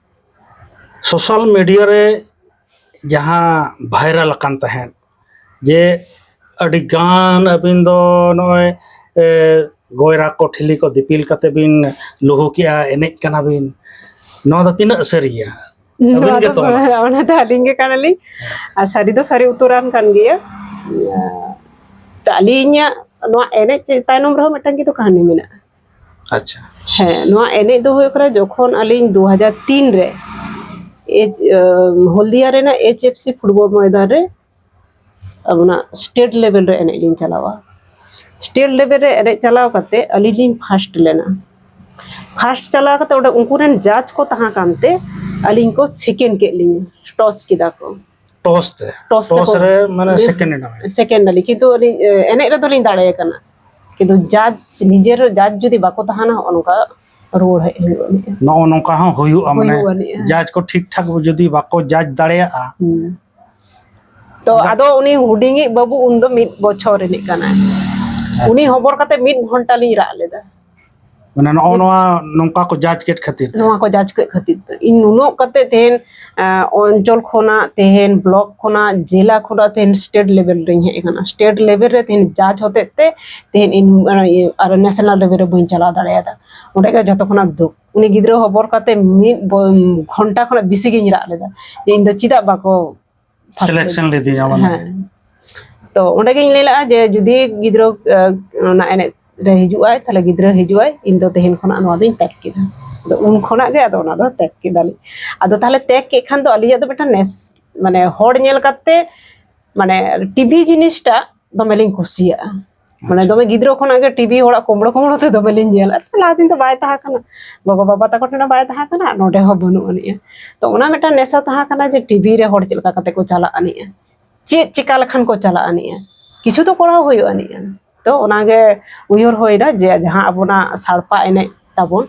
ᱥᱳᱥᱟᱞ ᱢᱤᱰᱤᱭᱟ ᱨᱮ ᱡᱟᱦᱟᱸ ᱵᱷᱟᱭᱨᱟᱞ ᱟᱠᱟᱱ ᱛᱟᱦᱮᱸᱫ, ᱡᱮ ᱟᱹᱰᱤ ᱜᱟᱱ ᱟᱹᱵᱤᱱ ᱫᱚ ᱱᱚᱜᱼᱚᱭ, ᱮ, ᱜᱚᱭᱨᱟ ᱠᱚ ᱴᱷᱤᱞᱤ ᱠᱚ ᱫᱤᱯᱤᱞ ᱠᱟᱛᱮ ᱵᱤᱱ ᱞᱩᱦᱩ ᱠᱮᱜᱼᱟ, ᱮᱱᱮᱡ ᱠᱟᱱᱟ ᱵᱤᱱ, ᱱᱚᱣᱟ ᱫᱚ ᱛᱤᱱᱟᱹᱜ ᱥᱟᱹᱨᱤᱭᱟ? ᱟᱹᱵᱤᱱ ᱱᱚᱣᱟ ᱜᱮ ᱫᱚ, ᱛᱚ ᱚᱱᱟ᱾ ᱚᱱᱟ ᱫᱚ ᱟᱹᱞᱤᱧ ᱜᱮ ᱠᱟᱱᱟᱞᱤᱧ᱾ ᱟᱨ ᱥᱟᱹᱨᱤ ᱫᱚ ᱥᱟᱹᱨᱤ ᱩᱛᱟᱹᱨᱟᱱ ᱠᱟᱱ ᱜᱮᱭᱟ᱾ ᱛᱚ ᱟᱹᱞᱤᱧᱟᱜ ᱱᱚᱣᱟ ᱮᱱᱮᱡ ᱛᱟᱭᱱᱚᱢ ᱨᱮᱦᱚᱸ ᱢᱤᱫᱴᱟᱝ ᱠᱤᱱᱛᱩ ᱠᱟᱹᱦᱱᱤ ᱢᱮᱱᱟᱜᱼᱟ᱾ ᱟᱪᱪᱷᱟ᱾ ᱦᱮᱸ, ᱱᱚᱣᱟ ᱮᱱᱮᱡ ᱫᱚ ᱦᱩᱭᱩᱜ ᱠᱟᱱᱟ ᱡᱚᱠᱷᱚᱱ ᱟᱹᱞᱤᱧ ᱫᱩ ᱦᱟᱡᱟᱨ ᱛᱤᱱ ᱨᱮ ᱮᱪ-, ᱟᱸ, ᱦᱚᱞᱫᱤᱭᱟ ᱨᱮᱱᱟᱜ ᱮᱪ ᱮᱯᱷ ᱥᱤ ᱯᱷᱩᱴᱵᱚᱞ ᱢᱚᱭᱫᱟᱱ ᱨᱮ ᱚᱱᱟ ᱥᱴᱮᱴ ᱞᱮᱵᱮᱞ ᱨᱮ ᱮᱱᱮᱡ ᱞᱤᱧ ᱪᱟᱞᱟᱣᱟ᱾ ᱥᱴᱮᱴ ᱞᱮᱵᱮᱞ ᱨᱮ ᱮᱱᱮᱡ ᱪᱟᱞᱟᱣ ᱠᱟᱛᱮ ᱟᱹᱞᱤᱧ ᱞᱤᱧ ᱯᱷᱟᱥᱴ ᱞᱮᱱᱟ᱾ ᱯᱷᱟᱥᱴ ᱪᱟᱞᱟᱣ ᱠᱟᱛᱮ ᱚᱸᱰᱮ ᱩᱱᱠᱩ ᱨᱮᱱ ᱡᱟᱡᱽ ᱠᱚ ᱛᱟᱦᱮᱸ ᱠᱟᱱᱛᱮ ᱟᱹᱞᱤᱧ ᱠᱚ ᱥᱮᱠᱮᱱᱰ ᱠᱮᱫ ᱞᱤᱧᱟ, ᱴᱚᱥ ᱠᱮᱫᱟ ᱠᱚ᱾ ᱴᱚᱥ ᱛᱮ? ᱴᱚᱥ ᱴᱚᱥ ᱛᱮᱠᱚ ᱨᱮ ᱢᱟᱱᱮ ᱦᱮᱸ, ᱥᱮᱠᱮᱱᱰ ᱮᱱᱟ ᱵᱤᱱ? ᱥᱮᱠᱮᱱᱰ ᱟᱹᱞᱤᱧ, ᱠᱤᱱᱛᱩ ᱟᱹᱞᱤᱧ, ᱮ, ᱮᱱᱮᱡ ᱨᱮᱫᱚ ᱞᱤᱧ ᱫᱟᱲᱮ ᱟᱠᱟᱱᱟ, ᱠᱤᱱᱛᱩ ᱡᱟᱡᱽ, ᱱᱤᱡᱮᱨ ᱡᱟᱡᱽ ᱡᱩᱫᱤ ᱵᱟᱠᱚ ᱛᱟᱦᱮᱱᱟ, ᱦᱚᱸᱜᱼᱚ ᱱᱚᱝᱠᱟ ᱨᱩᱣᱟᱹᱲ ᱦᱮᱡ ᱦᱩᱭᱩᱜ ᱟᱹᱱᱤᱡᱼᱟ᱾ ᱱᱚᱜᱼᱚ ᱱᱚᱝᱠᱟ ᱦᱚᱸ ᱦᱩᱭᱩᱜᱼᱟ, ᱢᱟᱱᱮ ᱦᱩᱭᱩᱜ ᱟᱹᱱᱤᱡᱼᱟ᱾ ᱡᱟᱡᱽ ᱠᱚ ᱴᱷᱤᱠ ᱴᱷᱟᱠ ᱡᱩᱫᱤ ᱵᱟᱠᱚ ᱡᱟᱡᱽ ᱫᱟᱲᱮᱭᱟᱜᱼᱟ᱾ ᱦᱩᱸ᱾ ᱛᱚ ᱟᱫᱚ ᱩᱱᱤ ᱦᱩᱰᱤᱧᱤᱡ ᱵᱟᱹᱵᱩ ᱩᱱᱫᱚ ᱢᱤᱫ ᱵᱚᱪᱷᱚᱨ ᱨᱤᱱᱤᱡ ᱠᱟᱱᱟᱭ᱾ ᱩᱱᱤ ᱦᱚᱵᱚᱨ ᱠᱟᱛᱮ ᱢᱤᱫ ᱜᱷᱚᱱᱴᱟ ᱞᱤᱧ ᱨᱟᱜ ᱞᱮᱫᱟ᱾ ᱢᱟᱱᱮ ᱱᱚᱜᱼᱚ ᱱᱚᱣᱟ ᱱᱚᱝᱠᱟ ᱠᱚ ᱡᱟᱡᱽ ᱠᱮᱫ ᱠᱷᱟᱹᱛᱤᱨ ᱛᱮ᱾ ᱱᱚᱣᱟ ᱠᱚ ᱡᱟᱡᱽ ᱠᱮᱫ ᱠᱷᱟᱹᱛᱤᱨ ᱛᱮ ᱤᱧ ᱱᱩᱱᱟᱹᱜ ᱠᱟᱛᱮ ᱛᱮᱦᱮᱧ, ᱟᱸ, ᱚᱧᱪᱚᱞ ᱠᱷᱚᱱᱟᱜ, ᱛᱮᱦᱮᱧ ᱵᱞᱚᱠ ᱠᱷᱚᱱᱟᱜ, ᱡᱮᱞᱟ ᱠᱷᱚᱱᱟᱜ, ᱛᱮᱦᱮᱧ ᱥᱴᱮᱴ ᱞᱮᱵᱮᱞ ᱨᱤᱧ ᱦᱮᱡ ᱟᱠᱟᱱᱟ᱾ ᱥᱴᱮᱴ ᱞᱮᱵᱮᱞ ᱨᱮ ᱛᱮᱦᱮᱧ ᱡᱟᱡᱽ ᱦᱚᱛᱮᱡ ᱛᱮ ᱛᱮᱦᱮᱧ ᱤᱧ, ᱟᱨ ᱱᱮᱥᱱᱟᱞ ᱞᱮᱵᱮᱞ ᱨᱮ ᱵᱟᱹᱧ ᱪᱟᱞᱟᱣ ᱫᱟᱲᱮᱭᱟᱫᱟ᱾ ᱚᱸᱰᱮ ᱜᱮ ᱡᱚᱛᱚ ᱠᱷᱚᱱᱟᱜ ᱫᱩᱠ᱾ ᱩᱱᱤ ᱜᱤᱫᱽᱨᱟᱹ ᱦᱚᱵᱚᱨ ᱠᱟᱛᱮ ᱢᱤᱫ ᱵᱚ-, ᱜᱷᱚᱱᱴᱟ ᱠᱷᱚᱱᱟᱜ ᱵᱮᱥᱤ ᱜᱤᱧ ᱨᱟᱜ ᱞᱮᱫᱟ ᱡᱮ ᱤᱧ ᱫᱚ ᱪᱮᱫᱟᱜ ᱵᱟᱠᱚ first ᱥᱤᱞᱮᱠᱥᱚᱱ ᱞᱤᱫᱤᱧᱟ ᱢᱟᱱᱮ᱾ ᱦᱮᱸ᱾ ᱛᱚ ᱚᱸᱰᱮ ᱜᱤᱧ ᱞᱟᱹᱭ ᱞᱮᱫᱼᱟ ᱡᱮ ᱡᱩᱫᱤ ᱜᱤᱫᱽᱨᱟᱹ, ᱟᱸ, ᱚᱱᱟ ᱮᱱᱮᱡ ᱨᱮ ᱦᱤᱡᱩᱜ ᱟᱭ, ᱛᱟᱦᱞᱮ ᱜᱤᱫᱽᱨᱟᱹ ᱦᱤᱡᱩᱜ ᱟᱭ, ᱤᱧ ᱫᱚ ᱛᱮᱦᱮᱧ ᱠᱷᱚᱱᱟᱜ ᱱᱚᱣᱟ ᱫᱚᱧ ᱛᱮᱠ ᱠᱮᱫᱟ᱾ ᱟᱫᱚ ᱩᱱ ᱠᱷᱚᱱᱟᱜ ᱜᱮ ᱟᱫᱚ ᱚᱱᱟ ᱫᱚ ᱛᱮᱠ ᱠᱮᱫᱟᱞᱤᱧ᱾ ᱟᱫᱚ ᱛᱟᱦᱞᱮ ᱛᱮᱠ ᱠᱮᱫ ᱠᱷᱟᱱ ᱫᱚ ᱟᱹᱞᱤᱧᱟᱜ ᱫᱚ ᱢᱤᱫᱴᱟᱝ ᱱᱮᱥ, ᱢᱟᱱᱮ ᱦᱚᱲ ᱧᱮᱞ ᱠᱟᱛᱮ, ᱢᱟᱱᱮ ᱴᱤᱵᱷᱤ ᱡᱤᱱᱤᱥᱴᱟᱜ ᱫᱚᱢᱮ ᱞᱤᱧ ᱠᱩᱥᱤᱭᱟᱜᱼᱟ᱾ ᱢᱟᱱᱮ ᱫᱚᱢᱮ ᱜᱤᱫᱽᱨᱟᱹ ᱠᱷᱚᱱᱟᱜ ᱜᱮ ᱴᱤᱵᱷᱤ ᱦᱚᱲᱟᱜ ᱠᱩᱢᱵᱽᱲᱳ ᱠᱩᱢᱵᱽᱲᱳ ᱛᱮ ᱫᱚᱢᱮ ᱞᱤᱧ ᱧᱮᱞᱟ᱾ ᱞᱟᱦᱟ ᱫᱤᱱ ᱫᱚ ᱵᱟᱭ ᱛᱟᱦᱮᱸ ᱠᱟᱱᱟ, ᱜᱚᱜᱚ ᱵᱟᱵᱟ ᱛᱟᱠᱚ ᱴᱷᱮᱱ ᱦᱚᱸ ᱵᱟᱭ ᱛᱟᱦᱮᱸ ᱠᱟᱱᱟ, ᱱᱚᱰᱮ ᱦᱚᱸ ᱵᱟᱹᱱᱩᱜ ᱟᱹᱱᱤᱡᱼᱟ᱾ ᱛᱚ ᱚᱱᱟ ᱢᱤᱫᱴᱟᱝ ᱱᱮᱥᱟ ᱛᱟᱦᱮᱸ ᱠᱟᱱᱟ ᱡᱮ ᱴᱤᱵᱷᱤ ᱨᱮ ᱦᱚᱲ ᱪᱮᱫ ᱞᱮᱠᱟ ᱠᱟᱛᱮ ᱠᱚ ᱪᱟᱞᱟᱜ ᱟᱹᱱᱤᱡᱼᱟ, ᱪᱮᱫ ᱪᱮᱠᱟ ᱞᱮᱠᱷᱟᱱ ᱠᱚ ᱪᱟᱞᱟᱜ ᱟᱹᱱᱤᱡᱼᱟ, ᱠᱤᱪᱷᱩ ᱫᱚ ᱠᱚᱨᱟᱣ ᱦᱩᱭᱩᱜ ᱟᱹᱱᱤᱡᱼᱟ᱾ ᱛᱚ ᱚᱱᱟᱜᱮ ᱩᱭᱦᱟᱹᱨ ᱦᱩᱭᱱᱟ ᱡᱮ ᱡᱟᱦᱟᱸ ᱟᱵᱚᱱᱟᱜ ᱥᱟᱲᱯᱟ ᱮᱱᱮᱡ ᱛᱟᱵᱚᱱ,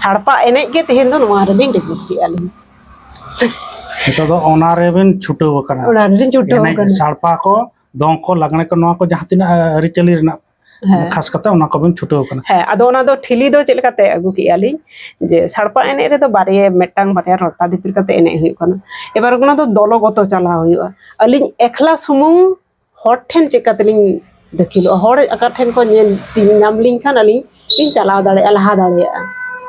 ᱥᱟᱲᱯᱟ ᱮᱱᱮᱡ ᱜᱮ ᱛᱮᱦᱮᱧ ᱫᱚ ᱱᱚᱣᱟ ᱨᱮᱞᱤᱧ ᱰᱮᱵᱷᱞᱚᱯ ᱠᱮᱜᱼᱟ ᱞᱤᱧ᱾ ᱱᱤᱛᱚᱜ ᱫᱚ ᱚᱱᱟ ᱨᱮᱵᱮᱱ ᱪᱷᱩᱴᱟᱹᱣ ᱟᱠᱟᱱᱟ᱾ ᱚᱱᱟ ᱨᱮᱞᱤᱧ ᱪᱷᱩᱴᱟᱹᱣ ᱮᱱᱮᱡ, ᱟᱠᱟᱱᱟ᱾ ᱥᱟᱲᱯᱟ ᱠᱚ, ᱫᱚᱝ ᱠᱚ, ᱞᱟᱜᱽᱬᱮ ᱠᱚ, ᱱᱚᱣᱟ ᱠᱚ ᱡᱟᱦᱟᱸ ᱛᱤᱱᱟᱹᱜ ᱟᱹᱨᱤᱪᱟᱹᱞᱤ ᱨᱮᱱᱟᱜ ᱦᱮᱸ᱾ ᱠᱷᱟᱥ ᱠᱟᱛᱮ ᱚᱱᱟ ᱠᱚᱵᱮᱱ ᱪᱷᱩᱴᱟᱹᱣ ᱟᱠᱟᱱᱟ᱾ ᱦᱮᱸ, ᱟᱫᱚ ᱚᱱᱟ ᱫᱚ ᱴᱷᱤᱞᱤ ᱫᱚ ᱪᱮᱫ ᱞᱮᱠᱟᱛᱮ ᱟᱹᱜᱩ ᱠᱮᱜᱼᱟ ᱞᱤᱧ? ᱡᱮ ᱥᱟᱲᱯᱟ ᱮᱱᱮᱡ ᱨᱮᱫᱚ ᱵᱟᱨᱭᱟ, ᱢᱤᱫᱴᱟᱝ ᱵᱟᱨᱭᱟ ᱨᱚᱴᱟ ᱫᱤᱯᱤᱞ ᱠᱟᱛᱮ ᱮᱱᱮᱡ ᱦᱩᱭᱩᱜ ᱠᱟᱱᱟ᱾ ᱮᱵᱟᱨ ᱚᱱᱟ ᱫᱚ ᱫᱚᱞᱚᱜᱚᱛᱚ ᱪᱟᱞᱟᱣ ᱦᱩᱭᱩᱜᱼᱟ᱾ ᱟᱹᱞᱤᱧ ᱮᱠᱞᱟ ᱥᱩᱢᱩᱝ ᱦᱚᱲ ᱴᱷᱮᱱ ᱪᱮᱫ ᱠᱟᱛᱮ ᱞᱤᱧ ᱫᱟᱹᱠᱷᱤᱞᱚᱜᱼᱟ? ᱦᱚᱲ ᱚᱠᱟ ᱴᱷᱮᱱ ᱠᱚ ᱧᱮᱞ ᱛᱤᱧ, ᱧᱟᱢ ᱞᱤᱧ ᱠᱷᱟᱱ ᱟᱹᱞᱤᱧ ᱞᱤᱧ ᱪᱟᱞᱟᱣ ᱫᱟᱲᱮᱭᱟᱜᱼᱟ, ᱞᱟᱦᱟ ᱫᱟᱲᱮᱭᱟᱜᱼᱟ᱾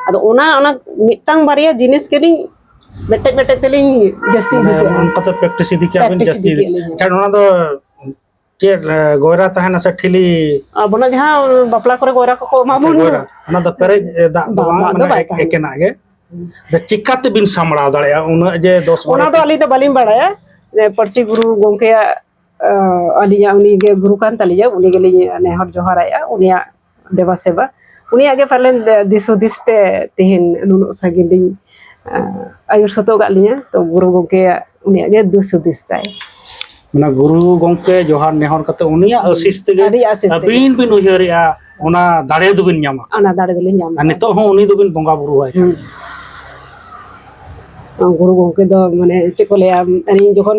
ᱟᱫᱚ ᱚᱱᱟ, ᱚᱱᱟ ᱢᱤᱫᱴᱟᱝ ᱵᱟᱨᱭᱟ ᱡᱤᱱᱤᱥ ᱜᱮᱞᱤᱧ ᱢᱮᱴᱮᱡ ᱢᱮᱴᱮᱡ ᱛᱮᱞᱤᱧ ᱡᱟᱹᱥᱛᱤ ᱤᱫᱤ ᱢᱟᱱᱮ ᱠᱮᱜᱼᱟ᱾ ᱚᱱᱠᱟᱛᱮ ᱯᱨᱮᱠᱴᱤᱥ ᱤᱫᱤ ᱠᱮᱜᱼᱟ ᱵᱤᱱ ᱯᱨᱮᱠᱴᱤᱥ ᱡᱟᱹᱥᱛᱤ ᱤᱫᱤ ᱠᱮᱜᱼᱟ ᱞᱤᱧ᱾ ᱟᱪᱪᱷᱟ, ᱱᱚᱣᱟ ᱫᱚ ᱪᱮᱫ, ᱮ, ᱜᱚᱭᱨᱟ ᱛᱟᱦᱮᱱᱟ ᱥᱮ ᱴᱷᱤᱞᱤ? ᱟᱵᱚᱱᱟᱜ ᱡᱟᱦᱟᱸ ᱵᱟᱯᱞᱟ ᱠᱚᱨᱮ ᱜᱚᱭᱨᱟ ᱠᱚᱠᱚ ᱮᱢᱟ ᱵᱚᱱ᱾ ᱜᱚᱭᱨᱟ᱾ ᱚᱱᱟ ᱫᱚ ᱯᱮᱨᱮᱡ, ᱮ, ᱫᱟᱜ ᱫᱚ ᱵᱟᱝ, ᱵᱟᱝ, ᱚᱱᱟ ᱫᱚ ᱵᱟᱭ ᱮᱠ-, ᱛᱟᱦᱮᱱᱟ᱾ ᱮᱠᱮᱱᱟᱜ ᱜᱮ᱾ ᱡᱮ ᱪᱤᱠᱟᱛᱮ ᱵᱤᱱ ᱥᱟᱢᱵᱲᱟᱣ ᱫᱟᱲᱮᱭᱟᱜᱼᱟ ᱩᱱᱟᱹᱜ ᱡᱮ ᱫᱚᱥ ᱚᱱᱟ ᱵᱟᱨᱚ ᱫᱚ ᱟᱹᱞᱤᱧ ᱫᱚ ᱵᱟᱹᱞᱤᱧ ᱵᱟᱲᱟᱭᱟ᱾ ᱡᱮ ᱯᱟᱹᱨᱥᱤ ᱜᱩᱨᱩ ᱜᱚᱢᱠᱮᱭᱟᱜ, ᱮ, ᱟᱹᱞᱤᱧᱟᱜ ᱩᱱᱤ ᱜᱮ ᱜᱩᱨᱩ ᱠᱟᱱ ᱛᱟᱹᱞᱤᱧᱟ, ᱩᱱᱤ ᱜᱮᱞᱤᱧ ᱱᱮᱦᱚᱨ ᱡᱚᱦᱟᱨᱟᱭᱟ, ᱩᱱᱤᱭᱟᱜ ᱫᱮᱵᱟ ᱥᱮᱵᱟ, ᱩᱱᱤᱭᱟᱜ ᱜᱮ ᱯᱟᱞᱮᱱ ᱫᱤᱥ ᱦᱩᱫᱤᱥ ᱛᱮ ᱛᱮᱦᱮᱧ ᱱᱩᱱᱟᱹᱜ ᱥᱟᱺᱜᱤᱧ ᱞᱤᱧ, ᱮ, ᱟᱹᱭᱩᱨ ᱥᱟᱹᱛ ᱟᱠᱟᱫ ᱞᱤᱧᱟ᱾ ᱛᱚ ᱜᱩᱨᱩ ᱜᱚᱢᱠᱮᱭᱟᱜ ᱩᱱᱤᱭᱟᱜ ᱜᱮ ᱫᱤᱥ ᱦᱩᱫᱤᱥ ᱛᱟᱭ᱾ ᱚᱱᱟ ᱜᱩᱨᱩ ᱜᱚᱢᱠᱮ ᱡᱚᱦᱟᱨ ᱱᱮᱦᱚᱨ ᱠᱟᱛᱮ ᱩᱱᱤᱭᱟᱜ ᱟᱹᱥᱤᱥ ᱛᱮᱜᱮ ᱟᱹᱰᱤ ᱟᱹᱥᱤᱥ ᱛᱮᱜᱮ᱾ ᱟᱹᱵᱤᱱ ᱵᱤᱱ ᱩᱭᱦᱟᱹᱨᱮᱜᱼᱟ ᱚᱱᱟ ᱫᱟᱲᱮ ᱫᱚᱵᱤᱱ ᱧᱟᱢᱟ᱾ ᱚᱱᱟ ᱫᱟᱲᱮ ᱫᱚᱞᱤᱧ ᱧᱟᱢᱟ᱾ ᱟᱨ ᱱᱤᱛᱚᱜ ᱦᱚᱸ ᱩᱱᱤ ᱫᱚᱵᱤᱱ ᱵᱚᱸᱜᱟ ᱵᱩᱨᱩ ᱟᱭ ᱠᱟᱱ ᱦᱩᱸ᱾ ᱜᱮᱭᱟ᱾ ᱜᱩᱨᱩ ᱜᱚᱢᱠᱮ ᱫᱚ ᱢᱟᱱᱮ ᱪᱮᱫ ᱠᱚ ᱞᱟᱹᱭᱟ, ᱟᱹᱞᱤᱧ ᱡᱚᱠᱷᱚᱱ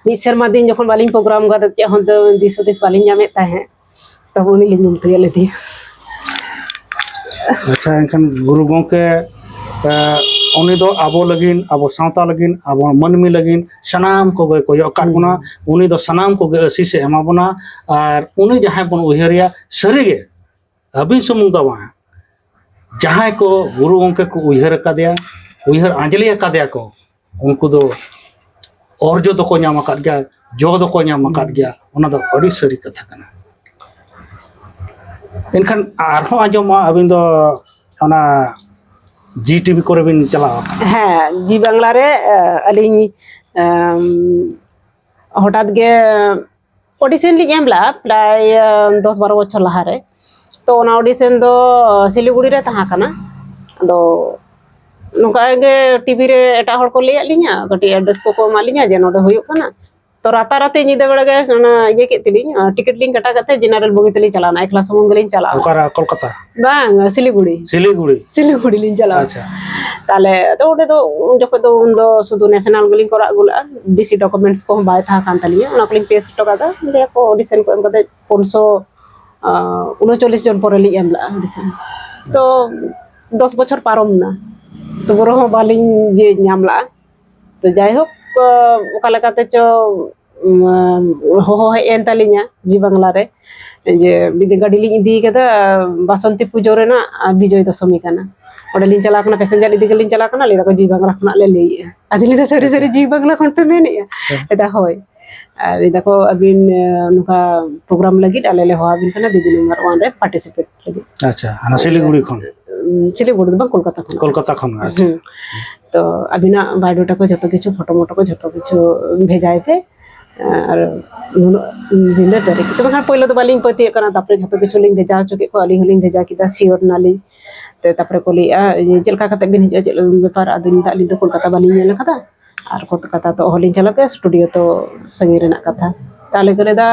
ᱢᱤᱫ ᱥᱮᱨᱢᱟ ᱫᱤᱱ ᱡᱚᱠᱷᱚᱱ ᱵᱟᱹᱞᱤᱧ ᱯᱨᱳᱜᱨᱟᱢ ᱠᱟᱫᱟ, ᱪᱮᱫ ᱦᱚᱸ ᱫᱤᱥ ᱦᱩᱫᱤᱥ ᱵᱟᱹᱞᱤᱧ ᱧᱟᱢᱮᱫ ᱛᱟᱦᱮᱸᱫ, ᱛᱚᱵᱮ ᱩᱱᱤ ᱞᱤᱧ ᱧᱩᱢ ᱛᱤᱭᱳᱜ ᱞᱮᱫᱮᱭᱟ᱾ ᱟᱪᱪᱷᱟ, ᱮᱱᱠᱷᱟᱱ ᱜᱩᱨᱩ ᱜᱚᱢᱠᱮ, ᱮ, ᱩᱱᱤ ᱫᱚ ᱟᱵᱚ ᱞᱟᱹᱜᱤᱫ, ᱟᱵᱚ ᱥᱟᱶᱛᱟ ᱞᱟᱹᱜᱤᱫ, ᱟᱵᱚ ᱢᱟᱹᱱᱢᱤ ᱞᱟᱹᱜᱤᱫ ᱥᱟᱱᱟᱢ ᱠᱚᱜᱮ ᱠᱚᱭᱚᱜ ᱟᱠᱟᱫ ᱦᱩᱸ᱾ ᱵᱚᱱᱟ᱾ ᱩᱱᱤ ᱫᱚ ᱥᱟᱱᱟᱢ ᱠᱚᱜᱮ ᱟᱹᱥᱤᱥ ᱮ ᱮᱢᱟ ᱵᱚᱱᱟ᱾ ᱟᱨ ᱩᱱᱤ ᱡᱟᱦᱟᱸᱭ ᱵᱚᱱ ᱩᱭᱦᱟᱹᱨᱮᱭᱟ, ᱥᱟᱹᱨᱤᱜᱮ ᱟᱹᱵᱤᱱ ᱥᱩᱢᱩᱝ ᱫᱚ ᱵᱟᱝ, ᱡᱟᱦᱟᱸᱭ ᱠᱚ ᱜᱩᱨᱩ ᱜᱚᱢᱠᱮ ᱠᱚ ᱩᱭᱦᱟᱹᱨ ᱟᱠᱟᱫᱮᱭᱟ, ᱩᱭᱦᱟᱹᱨ ᱟᱸᱡᱽᱞᱮ ᱟᱠᱟᱫᱮᱭᱟ ᱠᱚ, ᱩᱱᱠᱩ ᱫᱚ ᱚᱨᱡᱚ ᱫᱚᱠᱚ ᱧᱟᱢ ᱟᱠᱟᱫ ᱜᱮᱭᱟ, ᱡᱚ ᱫᱚᱠᱚ ᱧᱟᱢ ᱟᱠᱟᱫ ᱜᱮᱭᱟ᱾ ᱚᱱᱟ ᱫᱚ ᱟᱹᱰᱤ ᱥᱟᱹᱨᱤ ᱠᱟᱛᱷᱟ ᱠᱟᱱᱟ᱾ ᱮᱱᱠᱷᱟᱱ ᱟᱨᱦᱚᱸ ᱟᱸᱡᱚᱢᱚᱜᱼᱟ, ᱟᱹᱵᱤᱱ ᱫᱚ ᱚᱱᱟ ᱡᱤ ᱴᱤᱵᱷᱤ ᱠᱚᱨᱮ ᱵᱤᱱ ᱪᱟᱞᱟᱣ ᱟᱠᱟᱱᱟ? ᱦᱮᱸ, ᱡᱤ ᱵᱟᱝᱞᱟ ᱨᱮ, ᱮ, ᱟᱹᱞᱤᱧ, ᱮᱢ, ᱦᱚᱴᱟᱛ ᱜᱮ ᱚᱰᱤᱥᱚᱱ ᱞᱤᱧ ᱮᱢ ᱞᱮᱫᱼᱟ, ᱯᱨᱟᱭ, ᱮ, ᱫᱚᱥ ᱵᱟᱨᱚ ᱵᱚᱪᱷᱚᱨ ᱞᱟᱦᱟᱨᱮ᱾ ᱛᱚ, ᱚᱱᱟ ᱚᱰᱤᱥᱚᱱ ᱫᱚ ᱥᱤᱞᱤᱜᱩᱲᱤ ᱨᱮ ᱛᱟᱦᱮᱸ ᱠᱟᱱᱟ᱾ ᱟᱫᱚ ᱱᱚᱝᱠᱟ ᱜᱮ ᱴᱤᱵᱷᱤ ᱨᱮ ᱮᱴᱟᱜ ᱦᱚᱲ ᱠᱚ ᱞᱟᱹᱭᱟᱫ ᱞᱤᱧᱟ, ᱠᱟᱹᱴᱤᱡ ᱮᱰᱨᱮᱥ ᱠᱚᱠᱚ ᱮᱢᱟᱫ ᱞᱤᱧᱟ ᱡᱮ ᱱᱚᱰᱮ ᱦᱩᱭᱩᱜ ᱠᱟᱱᱟ᱾ ᱛᱚ, ᱨᱟᱛᱟᱨᱟᱛᱤ ᱧᱤᱫᱟᱹ ᱵᱮᱲᱟ ᱜᱮ ᱚᱱᱟ ᱤᱭᱟᱹ ᱠᱮᱫ ᱛᱮᱞᱤᱧ, ᱟᱨ ᱴᱤᱠᱤᱴ ᱞᱤᱧ ᱠᱟᱴᱟ ᱠᱟᱛᱮ ᱡᱮᱱᱟᱨᱮᱞ ᱵᱳᱜᱤ ᱛᱮᱞᱤᱧ ᱪᱟᱞᱟᱣᱱᱟ, ᱮᱠᱞᱟ ᱥᱩᱢᱩᱝ ᱜᱮᱞᱤᱧ ᱪᱟᱞᱟᱣᱱᱟ᱾ ᱚᱠᱟᱨᱮ, ᱠᱳᱞᱠᱟᱛᱟ? ᱵᱟᱝ, ᱥᱤᱞᱤᱜᱩᱲᱤ᱾ ᱥᱤᱞᱤᱜᱩᱲᱤ? ᱥᱤᱞᱤᱜᱩᱲᱤ ᱞᱤᱧ ᱪᱟᱞᱟᱣᱱᱟ᱾ ᱟᱪᱪᱷᱟ᱾ ᱛᱟᱦᱞᱮ ᱟᱫᱚ ᱚᱸᱰᱮ ᱫᱚ ᱩᱱ ᱡᱚᱠᱷᱚᱱ ᱫᱚ, ᱩᱱ ᱫᱚ ᱥᱩᱫᱷᱩ ᱱᱮᱥᱱᱟᱞ ᱜᱮᱞᱤᱧ ᱠᱚᱨᱟᱣ ᱟᱹᱜᱩ ᱞᱮᱫᱼᱟ, ᱵᱮᱥᱤ ᱰᱚᱠᱩᱢᱮᱱᱴᱥ ᱠᱚᱦᱚᱸ ᱵᱟᱭ ᱛᱟᱦᱮᱸ ᱠᱟᱱ ᱛᱟᱹᱞᱤᱧᱟ, ᱚᱱᱟ ᱠᱚᱞᱤᱧ ᱯᱮᱥ ᱦᱚᱴᱚ ᱠᱟᱫᱟ᱾ ᱞᱟᱹᱭᱟ ᱠᱚ ᱚᱰᱤᱥᱚᱱ ᱠᱚ ᱮᱢ ᱠᱟᱛᱮ ᱯᱩᱱᱥᱚ, ᱟᱸ, ᱩᱱᱩᱪᱚᱞᱞᱤᱥ ᱡᱚᱱ ᱯᱚᱨᱮ ᱞᱤᱧ ᱮᱢ ᱞᱮᱫᱼᱟ ᱚᱰᱤᱥᱚᱱ᱾ ᱛᱚ, ᱫᱚᱥ ᱵᱚᱪᱷᱚᱨ ᱯᱟᱨᱚᱢ ᱮᱱᱟ, ᱛᱚᱵᱩ ᱨᱮᱦᱚᱸ ᱵᱟᱹᱞᱤᱧ ᱤᱭᱟᱹ ᱧᱟᱢ ᱞᱮᱫᱼᱟ᱾ ᱛᱚ, ᱡᱟᱭᱦᱳᱠ, ᱚᱠᱟ ᱞᱮᱠᱟᱛᱮ ᱪᱚ, ᱩᱢ, ᱦᱚᱦᱚ ᱦᱮᱡ ᱮᱱ ᱛᱟᱹᱞᱤᱧᱟ ᱡᱤ ᱵᱟᱝᱞᱟ ᱨᱮ, ᱡᱮ ᱢᱤᱫ ᱫᱤᱱ ᱜᱟᱹᱰᱤ ᱞᱤᱧ ᱤᱫᱤ ᱠᱟᱫᱟ, ᱵᱟᱥᱚᱱᱛᱤ ᱯᱩᱡᱟᱹ ᱨᱮᱱᱟᱜ ᱟᱨ ᱵᱤᱡᱚᱭ ᱫᱚᱥᱚᱢᱤ ᱠᱟᱱᱟ᱾ ᱚᱸᱰᱮ ᱞᱤᱧ ᱪᱟᱞᱟᱣ ᱠᱟᱱᱟ, ᱯᱮᱥᱮᱧᱡᱟᱨ ᱤᱫᱤ ᱠᱟᱛᱮ ᱞᱤᱧ ᱪᱟᱞᱟᱣ ᱠᱟᱱᱟ, ᱞᱟᱹᱭ ᱫᱟᱠᱚ, "ᱡᱤ ᱵᱟᱝᱞᱟ ᱠᱷᱚᱱᱟᱜ ᱞᱮ ᱞᱟᱹᱭᱮᱜᱼᱟ᱾" ᱟᱫᱚ ᱞᱟᱹᱭ ᱫᱟ, "ᱥᱟᱹᱨᱤ ᱥᱟᱹᱨᱤ ᱟᱪᱪᱷᱟ᱾ ᱡᱤ ᱵᱟᱝᱞᱟ ᱠᱷᱚᱱ ᱯᱮ ᱢᱮᱱᱮᱜᱼᱟ?" ᱦᱮᱸ᱾ ᱞᱟᱹᱭ ᱫᱟ, "ᱦᱳᱭ᱾" ᱟᱨ ᱞᱟᱹᱭ ᱫᱟᱠᱚ, "ᱟᱹᱵᱤᱱ, ᱮ, ᱱᱚᱝᱠᱟ ᱯᱨᱳᱜᱨᱟᱢ ᱞᱟᱹᱜᱤᱫ ᱟᱞᱮ ᱞᱮ ᱦᱚᱦᱚ ᱟᱹᱵᱤᱱ ᱠᱟᱱᱟ, ᱫᱮᱵᱤ ᱱᱟᱢᱵᱟᱨ ᱳᱣᱟᱱ ᱨᱮ ᱯᱟᱨᱴᱤᱥᱤᱯᱮᱴ ᱞᱟᱹᱜᱤᱫ᱾" ᱟᱪᱪᱷᱟ, ᱦᱟᱱᱟ ᱥᱤᱞᱤᱜᱩᱲᱤ ᱠᱷᱚᱱ? ᱩᱸ, ᱥᱤᱞᱤᱜᱩᱲᱤ ᱫᱚ ᱵᱟᱝ, ᱠᱳᱞᱠᱟᱛᱟ ᱠᱷᱚᱱ᱾ ᱠᱳᱞᱠᱟᱛᱟ ᱠᱷᱚᱱ, ᱟᱪᱪᱷᱟ᱾ ᱦᱩᱸ᱾ ᱛᱚ, ᱟᱹᱵᱤᱱᱟᱜ ᱵᱟᱭᱳᱰᱟᱴᱟ ᱠᱚ ᱡᱷᱚᱛᱚ ᱠᱤᱪᱷᱩ, ᱯᱷᱳᱴᱳ ᱢᱳᱴᱳ ᱠᱚ ᱡᱷᱚᱛᱚ ᱠᱤᱪᱷᱩ ᱵᱷᱮᱡᱟᱭ ᱯᱮ᱾ ᱟᱨ ᱱᱩᱱᱟᱹᱜ ᱫᱤᱱ ᱨᱮ ᱛᱟᱹᱨᱤᱠᱷ᱾ ᱛᱚᱵᱮ ᱠᱷᱟᱱ ᱯᱳᱭᱞᱳ ᱫᱚ ᱵᱟᱹᱞᱤᱧ ᱯᱟᱹᱛᱭᱟᱹᱜ ᱠᱟᱱᱟ, ᱛᱟᱨᱯᱚᱨᱮ ᱡᱷᱚᱛᱚ ᱠᱤᱪᱷᱩ ᱞᱤᱧ ᱵᱷᱮᱡᱟ ᱦᱚᱪᱚ ᱠᱮᱫ ᱠᱚᱣᱟ, ᱟᱹᱞᱤᱧ ᱦᱚᱸᱞᱤᱧ ᱵᱷᱮᱡᱟ ᱠᱮᱫᱟ, ᱥᱤᱭᱳᱨ ᱱᱟᱞᱤᱧ᱾ ᱛᱮ ᱛᱟᱨᱯᱚᱨᱮ ᱠᱚ ᱞᱟᱹᱭᱮᱜᱼᱟ, "ᱤᱭᱟᱹ, ᱪᱮᱫ ᱞᱮᱠᱟ ᱠᱟᱛᱮ ᱵᱤᱱ ᱦᱤᱡᱩᱜᱼᱟ, ᱪᱮᱫ ᱵᱮᱯᱟᱨ?" ᱟᱫᱚᱧ ᱢᱮᱱᱫᱟ, "ᱟᱹᱞᱤᱧ ᱫᱚ ᱠᱳᱞᱠᱟᱛᱟ ᱵᱟᱹᱞᱤᱧ ᱧᱮᱞ ᱟᱠᱟᱫᱟ, ᱟᱨ ᱠᱳᱞᱠᱟᱛᱟ ᱛᱚ ᱚᱦᱚᱞᱤᱧ ᱪᱟᱞᱟᱜ ᱜᱮᱭᱟ, ᱥᱴᱩᱰᱤᱭᱳ ᱛᱚ ᱥᱟᱺᱜᱤᱧ ᱨᱮᱱᱟᱜ ᱠᱟᱛᱷᱟ᱾" ᱛᱟᱦᱞᱮ ᱠᱚ ᱞᱟᱹᱭᱫᱟ,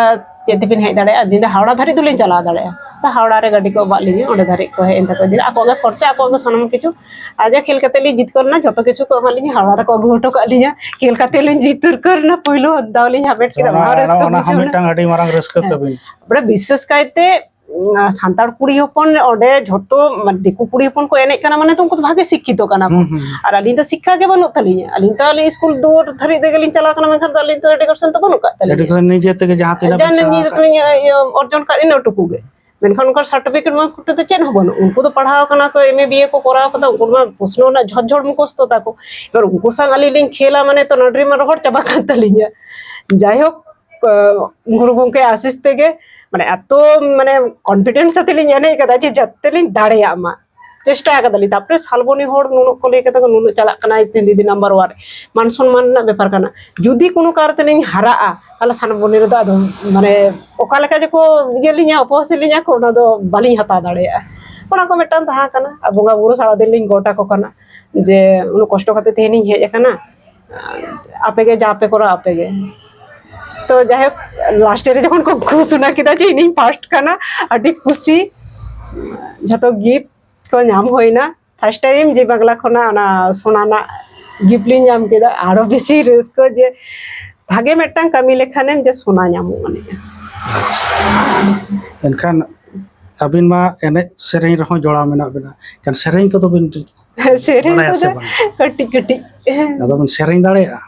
"ᱪᱮᱫ ᱛᱮᱵᱤᱱ ᱦᱮᱡ ᱫᱟᱲᱮᱭᱟᱜᱼᱟ?" ᱟᱹᱞᱤᱧ ᱫᱚ ᱦᱟᱣᱲᱟ ᱫᱷᱟᱹᱨᱤᱡ ᱫᱚᱞᱤᱧ ᱪᱟᱞᱟᱣ ᱫᱟᱲᱮᱭᱟᱜᱼᱟ᱾ ᱛᱚ ᱦᱟᱣᱲᱟ ᱨᱮ ᱜᱟᱹᱰᱤ ᱠᱚ ᱮᱢᱟᱜ ᱞᱤᱧᱟ, ᱚᱸᱰᱮ ᱫᱷᱟᱹᱨᱤᱡ ᱠᱚ ᱦᱮᱡ ᱮᱱ ᱛᱟᱠᱚ ᱤᱫᱤ, ᱟᱠᱚᱣᱟᱜ ᱜᱮ ᱠᱷᱚᱨᱪᱟ, ᱟᱠᱚᱣᱟᱜ ᱜᱮ ᱥᱟᱱᱟᱢ ᱠᱤᱪᱷᱩ᱾ ᱟᱨ ᱡᱟ ᱠᱷᱮᱞ ᱠᱟᱛᱮ ᱞᱤᱧ ᱡᱤᱛᱠᱟᱹᱨ ᱮᱱᱟ, ᱡᱚᱛᱚ ᱠᱤᱪᱷᱩ ᱠᱚ ᱮᱢᱟᱜ ᱞᱤᱧᱟ, ᱦᱟᱣᱲᱟ ᱨᱮᱠᱚ ᱟᱹᱜᱩ ᱦᱚᱴᱚ ᱠᱟᱜ ᱞᱤᱧᱟ᱾ ᱠᱷᱮᱞ ᱠᱟᱛᱮ ᱞᱤᱧ ᱡᱤᱛᱠᱟᱹᱨ ᱮᱱᱟ, ᱯᱳᱭᱞᱳ ᱫᱟᱣ ᱞᱤᱧ ᱦᱟᱢᱮᱴ ᱠᱮᱫᱟ, ᱚᱱᱟ, ᱢᱟᱨᱟᱝ ᱨᱟᱹᱥᱠᱟᱹ ᱚᱱᱟ ᱦᱚᱸ ᱵᱩᱡᱷᱟᱹᱣ ᱮᱱᱟ᱾ ᱢᱤᱫᱴᱟᱝ ᱟᱹᱰᱤ ᱢᱟᱨᱟᱝ ᱨᱟᱹᱥᱠᱟᱹ ᱦᱮᱸ᱾ ᱛᱟᱹᱵᱤᱱ᱾ ᱵᱚᱞᱮ ᱵᱤᱥᱮᱥ ᱠᱟᱭᱛᱮ, ᱩᱸ, ᱥᱟᱱᱛᱟᱲ ᱠᱩᱲᱤ ᱦᱚᱯᱚᱱ ᱚᱸᱰᱮ ᱡᱷᱚᱛᱚ, ᱢᱟᱱᱮ, ᱫᱤᱠᱩ ᱠᱩᱲᱤ ᱦᱚᱯᱚᱱ ᱠᱚ ᱮᱱᱮᱡ ᱠᱟᱱᱟ, ᱢᱟᱱᱮ ᱛᱚ ᱩᱱᱠᱩ ᱫᱚ ᱵᱷᱟᱜᱮ ᱥᱤᱠᱠᱷᱤᱛᱚ ᱠᱟᱱᱟ ᱠᱚ᱾ ᱦᱩᱸ, ᱦᱩᱸ᱾ ᱟᱨ ᱟᱹᱞᱤᱧ ᱫᱚ ᱥᱤᱠᱠᱷᱟ ᱜᱮ ᱵᱟᱹᱱᱩᱜ ᱛᱟᱹᱞᱤᱧᱟ᱾ ᱟᱹᱞᱤᱧ ᱛᱚ ᱟᱹᱞᱤᱧ ᱥᱠᱩᱞ ᱫᱩᱣᱟᱹᱨ ᱫᱷᱟᱹᱨᱤᱡ ᱛᱮᱜᱮ ᱞᱤᱧ ᱪᱟᱞᱟᱣ ᱠᱟᱱᱟ, ᱢᱮᱱᱠᱷᱟᱱ ᱫᱚ ᱟᱹᱞᱤᱧ ᱫᱚ education ᱫᱚ ᱵᱟᱹᱱᱩᱜ ᱠᱟᱜ ᱛᱟᱹᱞᱤᱧᱟ᱾ Education ᱱᱤᱡᱮ ᱛᱮᱜᱮ ᱡᱟᱦᱟᱸ ᱛᱤᱱᱟᱹᱜ ᱵᱤᱱ ᱡᱟᱦᱟᱸ ᱥᱮᱬᱟ ᱱᱤᱡᱮ ᱟᱠᱟᱫ᱾ ᱛᱮᱞᱤᱧ, ᱤᱭᱟᱹ, ᱚᱨᱡᱚᱱ ᱠᱟᱜ ᱤᱱᱟᱹ ᱴᱩᱠᱩ ᱜᱮ᱾ ᱢᱮᱱᱠᱷᱟᱱ ᱚᱱᱠᱟ certificate ᱢᱟ ᱠᱚᱛᱮ ᱫᱚ ᱪᱮᱫ ᱦᱚᱸ ᱵᱟᱹᱱᱩᱜ᱾ ᱩᱱᱠᱩ ᱫᱚ ᱯᱟᱲᱦᱟᱣ ᱠᱟᱱᱟ ᱠᱚ, M A B A ᱠᱚ ᱠᱚᱨᱟᱣ ᱠᱟᱫᱟ, ᱩᱱᱠᱩ ᱢᱟ ᱯᱨᱚᱥᱱᱚ ᱨᱮᱱᱟᱜ ᱡᱷᱚᱨ ᱡᱷᱚᱨ ᱢᱩᱠᱷᱚᱥᱛᱚ ᱛᱟᱠᱚ᱾ ᱮᱵᱟᱨ ᱩᱱᱠᱩ ᱥᱟᱶ ᱟᱹᱞᱤᱧ ᱞᱤᱧ ᱠᱷᱮᱞᱟ, ᱢᱟᱱᱮ ᱛᱚ ᱱᱟᱹᱰᱨᱤ ᱢᱟ ᱨᱚᱦᱚᱲ ᱪᱟᱵᱟ ᱠᱟᱱ ᱛᱟᱹᱞᱤᱧᱟ᱾ ᱡᱟᱭᱦᱳᱠ, ᱜᱩᱨᱩ ᱜᱚᱢᱠᱮ ᱟᱥᱤᱥ ᱛᱮᱜᱮ, ᱢᱟᱱᱮ, ᱮᱛᱚ, ᱢᱟᱱᱮ, confidence ᱟᱛᱮ ᱞᱤᱧ ᱮᱱᱮᱡ ᱠᱟᱫᱟ ᱡᱮ ᱡᱟᱛᱮ ᱞᱤᱧ ᱫᱟᱲᱮᱭᱟᱜ ᱢᱟ, ᱪᱮᱥᱴᱟ ᱠᱟᱫᱟᱞᱤᱧ᱾ ᱛᱟᱨᱯᱚᱨᱮ ᱥᱟᱞᱵᱚᱱᱤ ᱦᱚᱲ ᱱᱩᱱᱟᱹᱜ ᱠᱚ ᱞᱟᱹᱭ ᱠᱮᱫᱟ, ᱱᱩᱱᱟᱹᱜ ᱪᱟᱞᱟᱜ ᱠᱟᱱᱟᱭ ᱫᱤᱫᱤ number one ᱨᱮ, ᱢᱟᱱ ᱥᱚᱱᱢᱟᱱ ᱨᱮᱱᱟᱜ ᱵᱮᱯᱟᱨ ᱠᱟᱱᱟ᱾ ᱡᱩᱫᱤ ᱠᱳᱱᱳ ᱠᱟᱨᱚᱱ ᱛᱮᱞᱤᱧ ᱦᱟᱨᱟᱜᱼᱟ, ᱛᱟᱦᱞᱮ ᱥᱟᱞᱵᱚᱱᱤ ᱨᱮᱫᱚ ᱟᱫᱚ, ᱢᱟᱱᱮ, ᱚᱠᱟ ᱞᱮᱠᱟ ᱡᱮᱠᱚ ᱤᱭᱟᱹ ᱞᱤᱧᱟ, ᱚᱯᱚᱦᱟᱥ ᱞᱤᱧᱟ ᱠᱚ, ᱚᱱᱟ ᱫᱚ ᱵᱟᱹᱞᱤᱧ ᱦᱟᱛᱟᱣ ᱫᱟᱲᱮᱭᱟᱜᱼᱟ᱾ ᱚᱱᱟ ᱠᱚ ᱢᱤᱫᱴᱟᱝ ᱛᱟᱦᱮᱸ ᱠᱟᱱᱟ᱾ ᱟᱨ ᱵᱚᱸᱜᱟ ᱵᱩᱨᱩ ᱥᱟᱨᱟᱫᱤᱱ ᱞᱤᱧ ᱜᱚᱰ ᱟᱠᱚ ᱠᱟᱱᱟ ᱡᱮ ᱩᱱᱟᱹᱜ ᱠᱚᱥᱴᱚ ᱠᱟᱛᱮ ᱛᱮᱦᱮᱧ ᱤᱧ ᱦᱮᱡ ᱟᱠᱟᱱᱟ, ᱟᱯᱮᱜᱮ ᱡᱟ ᱯᱮ ᱠᱚᱨᱟᱣ ᱟᱯᱮᱜᱮ᱾ ᱛᱚ ᱡᱟᱭᱦᱳᱠ, ᱞᱟᱥᱴ ᱨᱮ ᱡᱚᱠᱷᱚᱱ ᱠᱚ ᱜᱷᱳᱥᱚᱱᱟ ᱠᱮᱫᱟ ᱡᱮ ᱤᱧᱤᱧ ᱯᱷᱟᱥᱴ ᱠᱟᱱᱟ, ᱟᱹᱰᱤ ᱠᱩᱥᱤ, ᱡᱷᱚᱛᱚ ᱜᱤᱯᱷᱴ ᱠᱚ ᱧᱟᱢ ᱦᱩᱭᱱᱟ᱾ ᱯᱷᱟᱥᱴ ᱴᱟᱭᱤᱢ ᱡᱮ ᱵᱟᱝᱞᱟ ᱠᱷᱚᱱᱟᱜ ᱚᱱᱟ ᱥᱳᱱᱟ ᱨᱮᱱᱟᱜ ᱜᱤᱯᱷᱴ ᱞᱤᱧ ᱧᱟᱢ ᱠᱮᱫᱟ, ᱟᱨᱚ ᱵᱮᱥᱤ ᱨᱟᱹᱥᱠᱟᱹ ᱡᱮ ᱵᱷᱟᱜᱮ ᱢᱤᱫᱴᱟᱝ ᱠᱟᱹᱢᱤ ᱞᱮᱠᱷᱟᱱᱮᱢ ᱡᱮ ᱥᱳᱱᱟ ᱧᱟᱢᱚᱜ ᱟᱹᱱᱤᱡᱼᱟ᱾ ᱮᱱᱠᱷᱟᱱ ᱟᱹᱵᱤᱱ ᱢᱟ ᱮᱱᱮᱡ ᱥᱮᱨᱮᱧ ᱨᱮᱦᱚᱸ ᱡᱚᱲᱟᱣ ᱢᱮᱱᱟᱜ ᱵᱤᱱᱟ, ᱮᱱᱠᱷᱟᱱ ᱥᱮᱨᱮᱧ ᱠᱚᱫᱚ ᱵᱤᱱ ᱥᱮᱨᱮᱧ ᱵᱟᱲᱟᱭᱟ ᱥᱮ ᱠᱚᱫᱚ ᱵᱟᱝ? ᱠᱟᱹᱴᱤᱡ ᱠᱟᱹᱴᱤᱡ᱾ ᱟᱫᱚ ᱵᱤᱱ ᱥᱮᱨᱮᱧ ᱫᱟᱲᱮᱭᱟᱜᱼᱟ?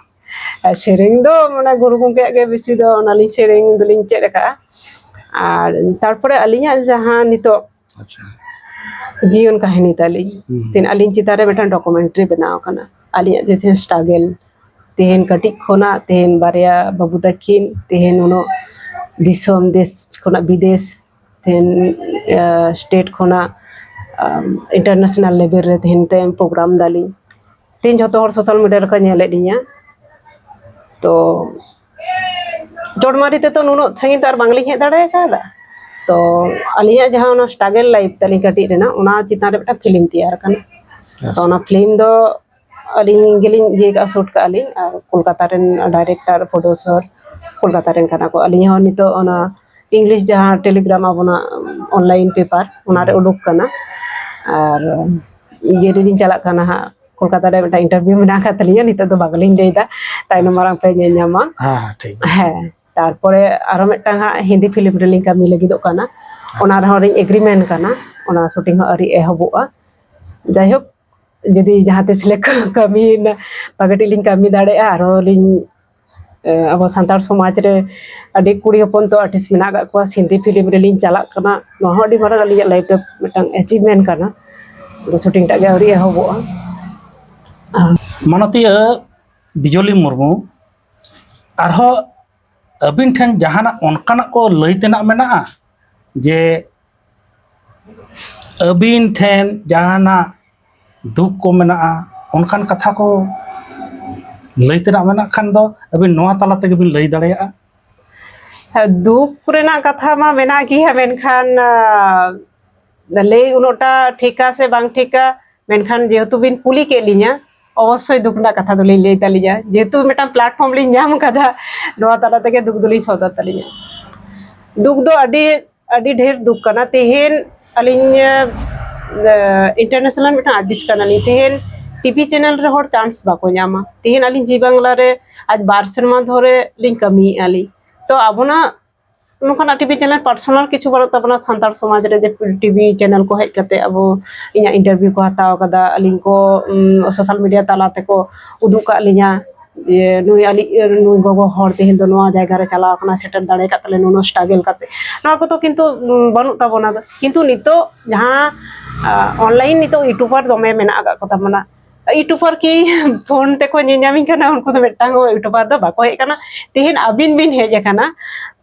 ᱟᱨ ᱥᱮᱨᱮᱧ ᱫᱚ ᱢᱟᱱᱮ ᱜᱩᱨᱩ ᱜᱚᱢᱠᱮᱭᱟᱜ ᱜᱮ ᱵᱮᱥᱤ ᱫᱚ ᱚᱱᱟᱞᱤᱧ ᱥᱮᱨᱮᱧ ᱫᱚᱞᱤᱧ ᱪᱮᱫ ᱟᱠᱟᱫᱼᱟ᱾ ᱟᱨ ᱛᱟᱨᱯᱚᱨᱮ ᱟᱹᱞᱤᱧᱟᱜ ᱡᱟᱦᱟᱸ ᱱᱤᱛᱚᱜ ᱟᱪᱪᱷᱟ᱾ ᱡᱤᱭᱚᱱ ᱠᱟᱹᱦᱱᱤ ᱛᱟᱹᱞᱤᱧ, ᱦᱩᱸ᱾ ᱛᱮᱦᱮᱧ ᱟᱹᱞᱤᱧ ᱪᱮᱛᱟᱱ ᱨᱮ ᱢᱤᱫᱴᱟᱝ ᱰᱚᱠᱩᱢᱮᱱᱴᱟᱨᱤ ᱵᱮᱱᱟᱣ ᱟᱠᱟᱱᱟ, ᱟᱹᱞᱤᱧᱟᱜ ᱡᱮ ᱛᱮᱦᱮᱧ ᱥᱴᱨᱟᱜᱮᱞ, ᱛᱮᱦᱮᱧ ᱠᱟᱹᱴᱤᱡ ᱠᱷᱚᱱᱟᱜ ᱛᱮᱦᱮᱧ ᱵᱟᱨᱭᱟ ᱵᱟᱹᱵᱩ ᱛᱟᱹᱠᱤᱱ, ᱛᱮᱦᱮᱧ ᱩᱱᱟᱹᱜ ᱫᱤᱥᱚᱢ ᱫᱮᱥ ᱠᱷᱚᱱᱟᱜ ᱵᱤᱫᱮᱥ, ᱛᱮᱦᱮᱧ ᱥᱴᱮᱴ ᱠᱷᱚᱱᱟᱜ ᱤᱱᱴᱟᱨᱱᱮᱥᱱᱟᱞ ᱞᱮᱵᱮᱞ ᱨᱮ ᱛᱮᱦᱮᱧ ᱛᱮᱦᱮᱧ ᱯᱨᱳᱜᱨᱟᱢ ᱫᱟᱞᱤᱧ᱾ ᱛᱮᱦᱮᱧ ᱡᱷᱚᱛᱚ ᱦᱚᱲ ᱥᱳᱥᱟᱞ ᱢᱤᱰᱤᱭᱟ ᱨᱮᱠᱚ ᱧᱮᱞᱮᱫ ᱞᱤᱧᱟ᱾ ᱛᱚ ᱪᱚᱴᱢᱟᱨᱤ ᱛᱮᱫᱚ ᱱᱩᱱᱟᱹᱜ ᱥᱟᱺᱜᱤᱧ ᱛᱚ ᱟᱨ ᱵᱟᱝᱞᱤᱧ ᱦᱮᱡ ᱫᱟᱲᱮ ᱠᱟᱣᱫᱟ᱾ ᱛᱚ ᱟᱹᱞᱤᱧᱟᱜ ᱡᱟᱦᱟᱸ ᱚᱱᱟ ᱥᱴᱨᱟᱜᱮᱞ ᱞᱟᱭᱤᱯᱷ ᱛᱟᱹᱞᱤᱧ ᱠᱟᱹᱴᱤᱡ ᱨᱮᱱᱟᱜ, ᱚᱱᱟ ᱪᱮᱛᱟᱱ ᱨᱮ ᱢᱤᱫᱴᱟᱝ ᱯᱷᱤᱞᱢ ᱛᱮᱭᱟᱨ ᱠᱟᱱᱟ᱾ ᱛᱚ ᱚᱱᱟ ᱯᱷᱤᱞᱢ ᱫᱚ ᱟᱹᱞᱤᱧ ᱜᱮᱞᱤᱧ ᱤᱭᱟᱹ ᱠᱟᱜᱼᱟ, ᱥᱩᱴ ᱠᱟᱜᱼᱟ ᱞᱤᱧ, ᱟᱨ ᱠᱳᱞᱠᱟᱛᱟ ᱨᱮᱱ ᱰᱟᱭᱨᱮᱠᱴᱟᱨ, ᱯᱨᱚᱰᱩᱥᱟᱨ, ᱠᱳᱞᱠᱟᱛᱟ ᱨᱮᱱ ᱠᱟᱱᱟ ᱠᱚ᱾ ᱟᱹᱞᱤᱧ ᱦᱚᱸ ᱱᱤᱛᱚᱜ ᱚᱱᱟ ᱤᱝᱞᱤᱥ ᱡᱟᱦᱟᱸ ᱴᱮᱞᱤᱜᱨᱟᱢ ᱟᱵᱚᱱᱟᱜ ᱚᱱᱞᱟᱭᱤᱱ ᱯᱮᱯᱟᱨ, ᱚᱱᱟᱨᱮ ᱩᱰᱩᱠ ᱠᱟᱱᱟ᱾ ᱟᱨ ᱤᱭᱟᱹ ᱨᱮᱞᱤᱧ ᱪᱟᱞᱟᱜ ᱠᱟᱱᱟ ᱦᱟᱸᱜ, ᱠᱳᱞᱠᱟᱛᱟ ᱨᱮ ᱢᱤᱫᱴᱟᱝ ᱤᱱᱴᱟᱨᱵᱷᱤᱭᱩ ᱢᱮᱱᱟᱜ ᱟᱠᱟᱫ ᱛᱟᱹᱞᱤᱧᱟ, ᱱᱤᱛᱚᱜ ᱫᱚ ᱵᱟᱝᱞᱤᱧ ᱞᱟᱹᱭᱫᱟ, ᱛᱟᱭᱱᱚᱢ ᱢᱟᱨᱟᱝ ᱯᱮ ᱧᱮᱞ ᱧᱟᱢᱟ᱾ ᱦᱮᱸ, ᱦᱮᱸ, ᱴᱷᱤᱠ ᱜᱮᱭᱟ᱾ ᱦᱮᱸ, ᱛᱟᱨᱯᱚᱨᱮ ᱟᱨᱚ ᱢᱤᱫᱴᱟᱝ ᱦᱟᱸᱜ ᱦᱤᱱᱫᱤ ᱯᱷᱤᱞᱢ ᱨᱮᱞᱤᱧ ᱠᱟᱹᱢᱤ ᱞᱟᱹᱜᱤᱫᱚᱜ ᱠᱟᱱᱟ, ᱚᱱᱟ ᱨᱮᱦᱚᱸ ᱞᱤᱧ ᱮᱜᱽᱨᱤᱢᱮᱱᱴ ᱠᱟᱱᱟ, ᱚᱱᱟ ᱥᱩᱴᱤᱝ ᱦᱚᱸ ᱟᱹᱣᱨᱤ ᱮᱦᱚᱵᱚᱜᱼᱟ᱾ ᱡᱟᱭᱦᱳᱠ, ᱡᱩᱫᱤ ᱡᱟᱦᱟᱸ ᱛᱤᱥ ᱞᱮ ᱠᱟᱹᱢᱤᱭᱮᱱᱟ, ᱵᱷᱟᱜᱮ ᱴᱷᱤᱠ ᱞᱤᱧ ᱠᱟᱹᱢᱤ ᱫᱟᱲᱮᱭᱟᱜᱼᱟ, ᱟᱨᱦᱚᱸ ᱞᱤᱧ, ᱮ, ᱟᱵᱚ ᱥᱟᱱᱛᱟᱲ ᱥᱚᱢᱟᱡᱽ ᱨᱮ ᱟᱹᱰᱤ ᱠᱩᱲᱤ ᱦᱚᱯᱚᱱ ᱛᱚ ᱟᱨᱴᱤᱥᱴ ᱢᱮᱱᱟᱜ ᱟᱠᱟᱫ ᱠᱚᱣᱟ, ᱦᱤᱱᱫᱤ ᱯᱷᱤᱞᱢ ᱨᱮᱞᱤᱧ ᱪᱟᱞᱟᱜ ᱠᱟᱱᱟ, ᱱᱚᱣᱟ ᱦᱚᱸ ᱟᱹᱰᱤ ᱢᱟᱨᱟᱝ ᱟᱹᱞᱤᱧᱟᱜ ᱞᱟᱭᱤᱯᱷ ᱨᱮ ᱢᱤᱫᱴᱟᱝ ᱮᱪᱤᱵᱷᱢᱮᱱᱴ ᱠᱟᱱᱟ᱾ ᱟᱫᱚ ᱥᱩᱴᱤᱝ ᱴᱟᱜ ᱜᱮ ᱟᱹᱣᱨᱤ ᱮᱦᱚᱵᱚᱜᱼᱟ᱾ ᱢᱟᱱᱚᱛᱤᱭᱟᱹ ᱵᱤᱡᱚᱞᱤ ᱢᱩᱨᱢᱩ, ᱟᱨᱦᱚᱸ ᱟᱹᱵᱤᱱ ᱴᱷᱮᱱ ᱡᱟᱦᱟᱱᱟᱜ ᱚᱱᱠᱟᱱᱟᱜ ᱠᱚ ᱞᱟᱹᱭ ᱛᱮᱱᱟᱜ ᱢᱮᱱᱟᱜᱼᱟ ᱡᱮ ᱟᱹᱵᱤᱱ ᱴᱷᱮᱱ ᱡᱟᱦᱟᱱᱟᱜ ᱫᱩᱠ ᱠᱚ ᱢᱮᱱᱟᱜᱼᱟ, ᱚᱱᱠᱟᱱ ᱠᱟᱛᱷᱟ ᱠᱚ ᱞᱟᱹᱭ ᱛᱮᱱᱟᱜ ᱢᱮᱱᱟᱜ ᱠᱷᱟᱱ ᱫᱚ ᱟᱹᱵᱤᱱ ᱱᱚᱣᱟ ᱛᱟᱞᱟ ᱛᱮᱜᱮ ᱵᱤᱱ ᱞᱟᱹᱭ ᱫᱟᱲᱮᱭᱟᱜᱼᱟ? ᱦᱮᱸ, ᱫᱩᱠ ᱨᱮᱱᱟᱜ ᱠᱟᱛᱷᱟ ᱢᱟ ᱢᱮᱱᱟᱜ ᱜᱮᱭᱟ, ᱢᱮᱱᱠᱷᱟᱱ, ᱟᱸ, ᱞᱟᱹᱭ ᱩᱱᱟᱹᱜᱴᱟ ᱴᱷᱤᱠᱟ ᱥᱮ ᱵᱟᱝ ᱴᱷᱤᱠᱟ, ᱢᱮᱱᱠᱷᱟᱱ ᱡᱮᱦᱮᱛᱩ ᱵᱤᱱ ᱠᱩᱞᱤ ᱠᱮᱫ ᱞᱤᱧᱟ, ᱚᱵᱚᱥᱥᱳᱭ ᱫᱩᱠ ᱨᱮᱱᱟᱜ ᱠᱟᱛᱷᱟ ᱫᱚᱞᱤᱧ ᱞᱟᱹᱭ ᱛᱟᱞᱤᱧᱟ, ᱡᱮᱦᱮᱛᱩ ᱢᱤᱫᱴᱟᱝ ᱯᱞᱟᱴᱯᱷᱚᱨᱢ ᱞᱤᱧ ᱧᱟᱢ ᱠᱟᱫᱟ, ᱱᱚᱣᱟ ᱛᱟᱞᱟ ᱛᱮᱜᱮ ᱫᱩᱠ ᱫᱚᱞᱤᱧ ᱥᱚᱫᱚᱨ ᱛᱟᱞᱤᱧᱟ᱾ ᱫᱩᱠ ᱫᱚ ᱟᱹᱰᱤ, ᱟᱹᱰᱤ ᱰᱷᱮᱨ ᱫᱩᱠ ᱠᱟᱱᱟ᱾ ᱛᱮᱦᱮᱧ ᱟᱹᱞᱤᱧ, ᱮ, ᱤᱱᱴᱟᱨᱱᱮᱥᱱᱟᱞ ᱢᱤᱫᱴᱟᱝ ᱟᱨᱴᱤᱥᱴ ᱠᱟᱱᱟᱞᱤᱧ, ᱛᱮᱦᱮᱧ ᱴᱤᱵᱷᱤ ᱪᱮᱱᱮᱞ ᱨᱮ ᱦᱚᱲ ᱪᱟᱱᱥ ᱵᱟᱠᱚ ᱧᱟᱢᱟ᱾ ᱛᱮᱦᱮᱧ ᱟᱹᱞᱤᱧ ᱡᱤ ᱵᱟᱝᱞᱟ ᱨᱮ ᱟᱡ ᱵᱟᱨ ᱥᱮᱨᱢᱟ ᱫᱷᱚᱨᱮ ᱞᱤᱧ ᱠᱟᱹᱢᱤᱭᱮᱫᱼᱟ ᱞᱤᱧ᱾ ᱛᱚ ᱟᱵᱚᱱᱟᱜ ᱱᱚᱝᱠᱟᱱᱟᱜ ᱴᱤᱵᱷᱤ ᱪᱮᱱᱮᱞ ᱯᱟᱨᱥᱚᱱᱟᱞ ᱠᱤᱪᱷᱩ ᱵᱟᱹᱱᱩᱜ ᱛᱟᱵᱚᱱᱟ ᱥᱟᱱᱛᱟᱲ ᱥᱚᱢᱟᱡᱽ ᱨᱮ, ᱡᱮ ᱴᱤᱵᱷᱤ ᱪᱮᱱᱮᱞ ᱠᱚ ᱦᱮᱡ ᱠᱟᱛᱮ ᱟᱵᱚ, ᱤᱧᱟᱹᱜ ᱤᱱᱴᱟᱨᱵᱷᱤᱭᱩ ᱠᱚ ᱦᱟᱛᱟᱣ ᱠᱟᱫᱟ, ᱟᱹᱞᱤᱧ ᱠᱚ, ᱩᱢ, ᱥᱳᱥᱟᱞ ᱢᱤᱰᱤᱭᱟ ᱛᱟᱞᱟ ᱛᱮᱠᱚ ᱩᱫᱩᱜ ᱠᱟᱜ ᱞᱤᱧᱟ, ᱡᱮ ᱱᱩᱭ ᱟᱞᱮ, ᱱᱩᱭ ᱜᱚᱜᱚ ᱦᱚᱲ ᱛᱮᱦᱮᱧ ᱫᱚ ᱱᱚᱣᱟ ᱡᱟᱭᱜᱟ ᱨᱮ ᱪᱟᱞᱟᱣ ᱠᱟᱱᱟ, ᱥᱮᱴᱮᱨ ᱫᱟᱲᱮ ᱠᱟᱫ ᱛᱟᱞᱮ ᱱᱩᱱᱟᱹᱜ ᱥᱴᱨᱟᱜᱮᱞ ᱠᱟᱛᱮ᱾ ᱱᱚᱣᱟ ᱠᱚᱫᱚ ᱠᱤᱱᱛᱩ, ᱩᱢ, ᱵᱟᱹᱱᱩᱜ ᱛᱟᱵᱚᱱᱟ᱾ ᱠᱤᱱᱛᱩ ᱱᱤᱛᱚᱜ ᱡᱟᱦᱟᱸ, ᱟ, ᱚᱱᱞᱟᱭᱤᱱ ᱱᱤᱛᱚᱜ ᱤᱭᱩᱴᱩᱵᱟᱨ ᱫᱚᱢᱮ ᱢᱮᱱᱟᱜ ᱟᱠᱟᱫ ᱠᱚ ᱛᱟᱵᱚᱱᱟ, ᱤᱭᱩᱴᱩᱵᱟᱨ ᱠᱤ ᱯᱷᱳᱱ ᱛᱮᱠᱚ ᱧᱮᱞ ᱧᱟᱢᱤᱧ ᱠᱟᱱᱟ, ᱩᱱᱠᱩ ᱫᱚ ᱢᱤᱫᱴᱟᱝ ᱦᱚᱸ ᱤᱭᱩᱴᱩᱵᱟᱨ ᱫᱚ ᱵᱟᱠᱚ ᱦᱮᱡ ᱠᱟᱱᱟ᱾ ᱛᱮᱦᱮᱧ ᱟᱹᱵᱤᱱ ᱵᱤᱱ ᱦᱮᱡ ᱟᱠᱟᱱᱟ,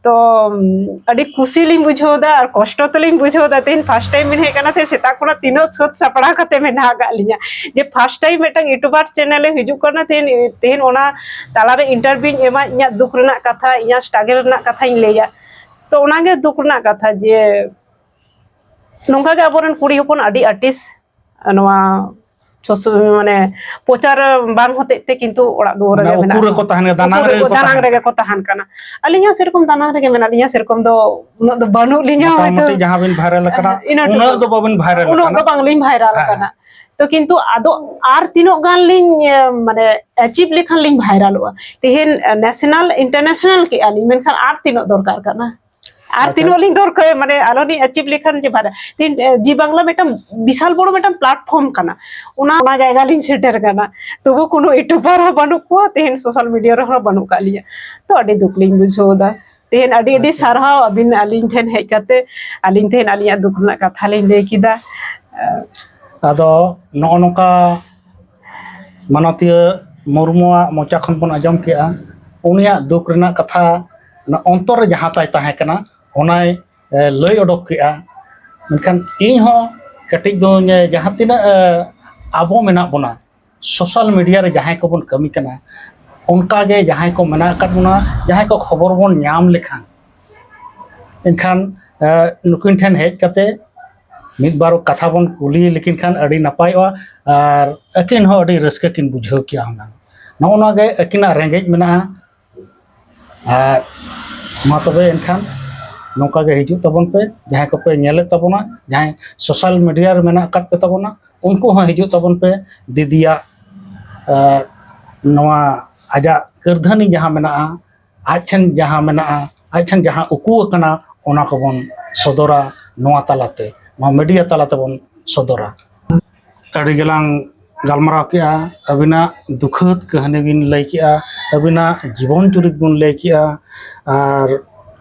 ᱛᱚ, ᱩᱢ, ᱟᱹᱰᱤ ᱠᱩᱥᱤ ᱞᱤᱧ ᱵᱩᱡᱷᱟᱹᱣ ᱮᱫᱟ ᱟᱨ ᱠᱚᱥᱴᱚ ᱛᱟᱹᱞᱤᱧ ᱵᱩᱡᱷᱟᱹᱣ ᱮᱫᱟ᱾ ᱛᱮᱦᱮᱧ ᱯᱷᱟᱥᱴ ᱴᱟᱭᱤᱢ ᱵᱤᱱ ᱦᱮᱡ ᱟᱠᱟᱱᱟ, ᱛᱮᱦᱮᱧ ᱥᱮᱛᱟᱜ ᱠᱷᱚᱱᱟᱜ ᱛᱤᱱᱟᱹᱜ ᱥᱟᱹᱛ ᱥᱟᱯᱲᱟᱣ ᱠᱟᱛᱮ ᱢᱮᱱᱟᱜ ᱟᱠᱟᱫ ᱞᱤᱧᱟ, ᱡᱮ ᱯᱷᱟᱥᱴ ᱴᱟᱭᱤᱢ ᱢᱤᱫᱴᱟᱝ ᱤᱭᱩᱴᱩᱵᱟᱨ ᱪᱮᱱᱮᱞ ᱮ ᱦᱤᱡᱩᱜ ᱠᱟᱱᱟ, ᱛᱮᱦᱮᱧ, ᱛᱮᱦᱮᱧ ᱚᱱᱟ ᱛᱟᱞᱟᱨᱮ ᱤᱱᱴᱟᱨᱵᱷᱤᱣᱧ ᱮᱢᱟ, ᱤᱧᱟᱹᱜ ᱫᱩᱠ ᱨᱮᱱᱟᱜ ᱠᱟᱛᱷᱟ, ᱤᱧᱟᱹᱜ ᱥᱴᱨᱟᱜᱮᱞ ᱨᱮᱱᱟᱜ ᱠᱟᱛᱷᱟᱧ ᱞᱟᱹᱭᱟ᱾ ᱛᱚ ᱚᱱᱟᱜᱮ ᱫᱩᱠ ᱨᱮᱱᱟᱜ ᱠᱟᱛᱷᱟ, ᱡᱮ ᱱᱚᱝᱠᱟ ᱜᱮ ᱟᱵᱚᱨᱮᱱ ᱠᱩᱲᱤ ᱦᱚᱯᱚᱱ ᱟᱹᱰᱤ ᱟᱨᱴᱤᱥᱴ ᱱᱚᱣᱟ ᱥᱚᱥ-, ᱢᱟᱱᱮ ᱯᱨᱚᱪᱟᱨ ᱵᱟᱝ ᱦᱚᱛᱮᱡ ᱛᱮ ᱠᱤᱱᱛᱩ ᱚᱲᱟᱜ ᱫᱩᱣᱟᱹᱨ ᱨᱮ ᱢᱮᱱᱟᱜ ᱠᱚᱣᱟ᱾ ᱫᱟᱱᱟᱝ ᱨᱮᱜᱮ ᱠᱚ ᱛᱟᱦᱮᱱ ᱠᱟᱱᱟ᱾ ᱟᱹᱞᱤᱧ ᱦᱚᱸ ᱥᱮᱨᱚᱠᱚᱢ ᱫᱟᱱᱟᱝ ᱨᱮᱜᱮ ᱢᱮᱱᱟᱜ ᱞᱤᱧᱟ, ᱥᱮᱨᱚᱠᱚᱢ ᱫᱚ ᱩᱱᱟᱹᱜ ᱫᱚ ᱵᱟᱹᱱᱩᱜ ᱞᱤᱧᱟ᱾ ᱢᱚᱴᱟᱢᱩᱴᱤ ᱡᱟᱦᱟᱸ ᱵᱤᱱ ᱵᱷᱟᱭᱨᱟᱞ ᱟᱠᱟᱱᱟ, ᱩᱱᱟᱹᱜ ᱫᱚ ᱵᱟᱹᱵᱤᱱ ᱵᱷᱟᱭᱨᱟᱞ ᱟᱠᱟᱱᱟ᱾ ᱵᱟᱝᱞᱤᱧ ᱵᱷᱟᱭᱨᱟᱞ ᱟᱠᱟᱱᱟ᱾ ᱛᱚ ᱠᱤᱱᱛᱩ ᱟᱫᱚ ᱟᱨ ᱛᱤᱱᱟᱹᱜ ᱜᱟᱱ ᱞᱤᱧ, ᱮ, ᱢᱟᱱᱮ ᱟᱪᱤᱵᱷ ᱞᱮᱠᱷᱟᱱ ᱞᱤᱧ ᱵᱷᱟᱭᱨᱟᱞᱚᱜᱼᱟ? ᱛᱮᱦᱮᱧ ᱱᱮᱥᱱᱟᱞ ᱤᱱᱴᱟᱨᱱᱮᱥᱱᱟᱞ ᱠᱮᱜᱼᱟ ᱞᱤᱧ, ᱢᱮᱱᱠᱷᱟᱱ ᱟᱨ ᱛᱤᱱᱟᱹᱜ ᱫᱚᱨᱠᱟᱨ ᱠᱟᱱᱟ? ᱟᱨ ᱛᱤᱱᱟᱹᱜ ᱞᱤᱧ ᱫᱚᱨᱠᱟᱨ, ᱢᱟᱱᱮ ᱟᱞᱚ ᱞᱤᱧ ᱟᱪᱤᱵᱷ ᱞᱮᱠᱷᱟᱱ ᱡᱮ ᱵᱷᱟᱭᱨᱟᱞ᱾ ᱛᱮᱦᱮᱧ, ᱮ, ᱡᱤ ᱵᱟᱝᱞᱟ ᱢᱤᱫᱴᱟᱝ ᱵᱤᱥᱟᱞ ᱵᱚᱲᱚ ᱢᱤᱫᱴᱟᱝ ᱯᱞᱟᱴᱯᱷᱚᱨᱢ ᱠᱟᱱᱟ, ᱚᱱᱟ, ᱚᱱᱟ ᱡᱟᱭᱜᱟ ᱞᱤᱧ ᱥᱮᱴᱮᱨ ᱠᱟᱱᱟ᱾ ᱛᱚᱵᱩ ᱠᱳᱱᱳ ᱤᱭᱩᱴᱩᱵᱟᱨ ᱦᱚᱸ ᱵᱟᱹᱱᱩᱜ ᱠᱚᱣᱟ, ᱛᱮᱦᱮᱧ ᱥᱳᱥᱟᱞ ᱢᱤᱰᱤᱭᱟ ᱨᱮᱦᱚᱸ ᱵᱟᱹᱱᱩᱜ ᱠᱟᱜ ᱞᱤᱧᱟ᱾ ᱛᱚ ᱟᱹᱰᱤ ᱫᱩᱠ ᱞᱤᱧ ᱵᱩᱡᱷᱟᱹᱣ ᱮᱫᱟ᱾ ᱛᱮᱦᱮᱧ ᱟᱹᱰᱤ ᱟᱹᱰᱤ ᱥᱟᱨᱦᱟᱣ ᱟᱹᱵᱤᱱ ᱟᱹᱞᱤᱧ ᱴᱷᱮᱱ ᱦᱮᱡ ᱠᱟᱛᱮ, ᱟᱹᱞᱤᱧ ᱴᱷᱮᱱ ᱟᱹᱞᱤᱧᱟᱜ ᱫᱩᱠ ᱨᱮᱱᱟᱜ ᱠᱟᱛᱷᱟ ᱞᱤᱧ ᱞᱟᱹᱭ ᱠᱮᱫᱟ᱾ ᱟᱫᱚ ᱱᱚᱜᱼᱚ ᱱᱚᱝᱠᱟ ᱢᱟᱱᱚᱛᱤᱭᱟᱹ ᱢᱩᱨᱢᱩᱣᱟᱜ ᱢᱚᱪᱟ ᱠᱷᱚᱱ ᱵᱚᱱ ᱟᱸᱡᱚᱢ ᱠᱮᱜᱼᱟ, ᱩᱱᱤᱭᱟᱜ ᱫᱩᱠ ᱨᱮᱱᱟᱜ ᱠᱟᱛᱷᱟ, ᱚᱱᱟ ᱚᱱᱛᱚᱨ ᱨᱮ ᱡᱟᱦᱟᱸ ᱛᱟᱭ ᱛᱟᱦᱮᱸ ᱠᱟᱱᱟ, ᱚᱱᱟᱭ, ᱮ, ᱞᱟᱹᱭ ᱚᱰᱚᱠ ᱠᱮᱜᱼᱟ᱾ ᱢᱮᱱᱠᱷᱟᱱ ᱤᱧ ᱦᱚᱸ ᱠᱟᱹᱴᱤᱡ ᱫᱚᱧ, ᱮ, ᱡᱟᱦᱟᱸ ᱛᱤᱱᱟᱹᱜ, ᱮ, ᱟᱵᱚ ᱢᱮᱱᱟᱜ ᱵᱚᱱᱟ, ᱥᱳᱥᱟᱞ ᱢᱤᱰᱤᱭᱟ ᱨᱮ ᱡᱟᱦᱟᱸᱭ ᱠᱚᱵᱚᱱ ᱠᱟᱹᱢᱤ ᱠᱟᱱᱟ, ᱚᱱᱠᱟ ᱜᱮ ᱡᱟᱦᱟᱸᱭ ᱠᱚ ᱢᱮᱱᱟᱜ ᱟᱠᱟᱫ ᱵᱚᱱᱟ, ᱡᱟᱦᱟᱸᱭ ᱠᱚ ᱠᱷᱚᱵᱚᱨ ᱵᱚᱱ ᱧᱟᱢ ᱞᱮᱠᱷᱟᱱ, ᱮᱱᱠᱷᱟᱱ, ᱮ, ᱱᱩᱠᱤᱱ ᱴᱷᱮᱱ ᱦᱮᱡ ᱠᱟᱛᱮ ᱢᱤᱫ ᱵᱟᱨ ᱠᱟᱛᱷᱟ ᱵᱚᱱ ᱠᱩᱞᱤ ᱞᱮᱠᱤᱱ ᱠᱷᱟᱱ ᱟᱹᱰᱤ ᱱᱟᱯᱟᱭᱚᱜᱼᱟ᱾ ᱟᱨ ᱟᱹᱠᱤᱱ ᱦᱚᱸ ᱟᱹᱰᱤ ᱨᱟᱹᱥᱠᱟᱹ ᱠᱤᱱ ᱵᱩᱡᱷᱟᱹᱣ ᱠᱮᱭᱟ ᱦᱩᱱᱟᱹᱝ᱾ ᱱᱚᱜᱼᱚ ᱱᱚᱣᱟ ᱜᱮ ᱟᱹᱠᱤᱱᱟᱜ ᱨᱮᱸᱜᱮᱡ ᱢᱮᱱᱟᱜᱼᱟ᱾ ᱟᱨ ᱢᱟ ᱛᱚᱵᱮ ᱮᱱᱠᱷᱟᱱ ᱱᱚᱝᱠᱟ ᱜᱮ ᱦᱤᱡᱩᱜ ᱛᱟᱵᱚᱱ ᱯᱮ, ᱡᱟᱦᱟᱸᱭ ᱠᱚᱯᱮ ᱧᱮᱞᱮᱫ ᱛᱟᱵᱚᱱᱟ, ᱡᱟᱦᱟᱸᱭ ᱥᱳᱥᱟᱞ ᱢᱤᱰᱤᱭᱟ ᱨᱮ ᱢᱮᱱᱟᱜ ᱟᱠᱟᱫ ᱯᱮ ᱛᱟᱵᱚᱱᱟ, ᱩᱱᱠᱩ ᱦᱚᱸ ᱦᱤᱡᱩᱜ ᱛᱟᱵᱚᱱ ᱯᱮ᱾ ᱫᱤᱫᱤᱭᱟᱜ, ᱮ, ᱱᱚᱣᱟ ᱟᱡᱟᱜ ᱠᱟᱹᱨᱫᱷᱟᱹᱱᱤ ᱡᱟᱦᱟᱸ ᱢᱮᱱᱟᱜᱼᱟ, ᱟᱡ ᱴᱷᱮᱱ ᱡᱟᱦᱟᱸ ᱢᱮᱱᱟᱜᱼᱟ, ᱟᱡ ᱴᱷᱮᱱ ᱡᱟᱦᱟᱸ ᱩᱠᱩ ᱟᱠᱟᱱᱟ, ᱚᱱᱟ ᱠᱚᱵᱚᱱ ᱥᱚᱫᱚᱨᱟ ᱱᱚᱣᱟ ᱛᱟᱞᱟᱛᱮ, ᱱᱚᱣᱟ ᱢᱤᱰᱤᱭᱟ ᱛᱟᱞᱟ ᱛᱮᱵᱚᱱ ᱥᱚᱫᱚᱨᱟ᱾ ᱟᱹᱰᱤ ᱜᱮᱞᱟᱝ ᱜᱟᱞᱢᱟᱨᱟᱣ ᱠᱮᱜᱼᱟ, ᱟᱹᱵᱤᱱᱟᱜ ᱫᱩᱠᱷᱟᱹᱛ ᱠᱟᱹᱦᱱᱤ ᱵᱤᱱ ᱞᱟᱹᱭ ᱠᱮᱜᱼᱟ, ᱟᱹᱵᱤᱱᱟᱜ ᱡᱤᱵᱚᱱ ᱪᱩᱨᱤᱛ ᱵᱤᱱ ᱞᱟᱹᱭ ᱠᱮᱜᱼᱟ, ᱟᱨ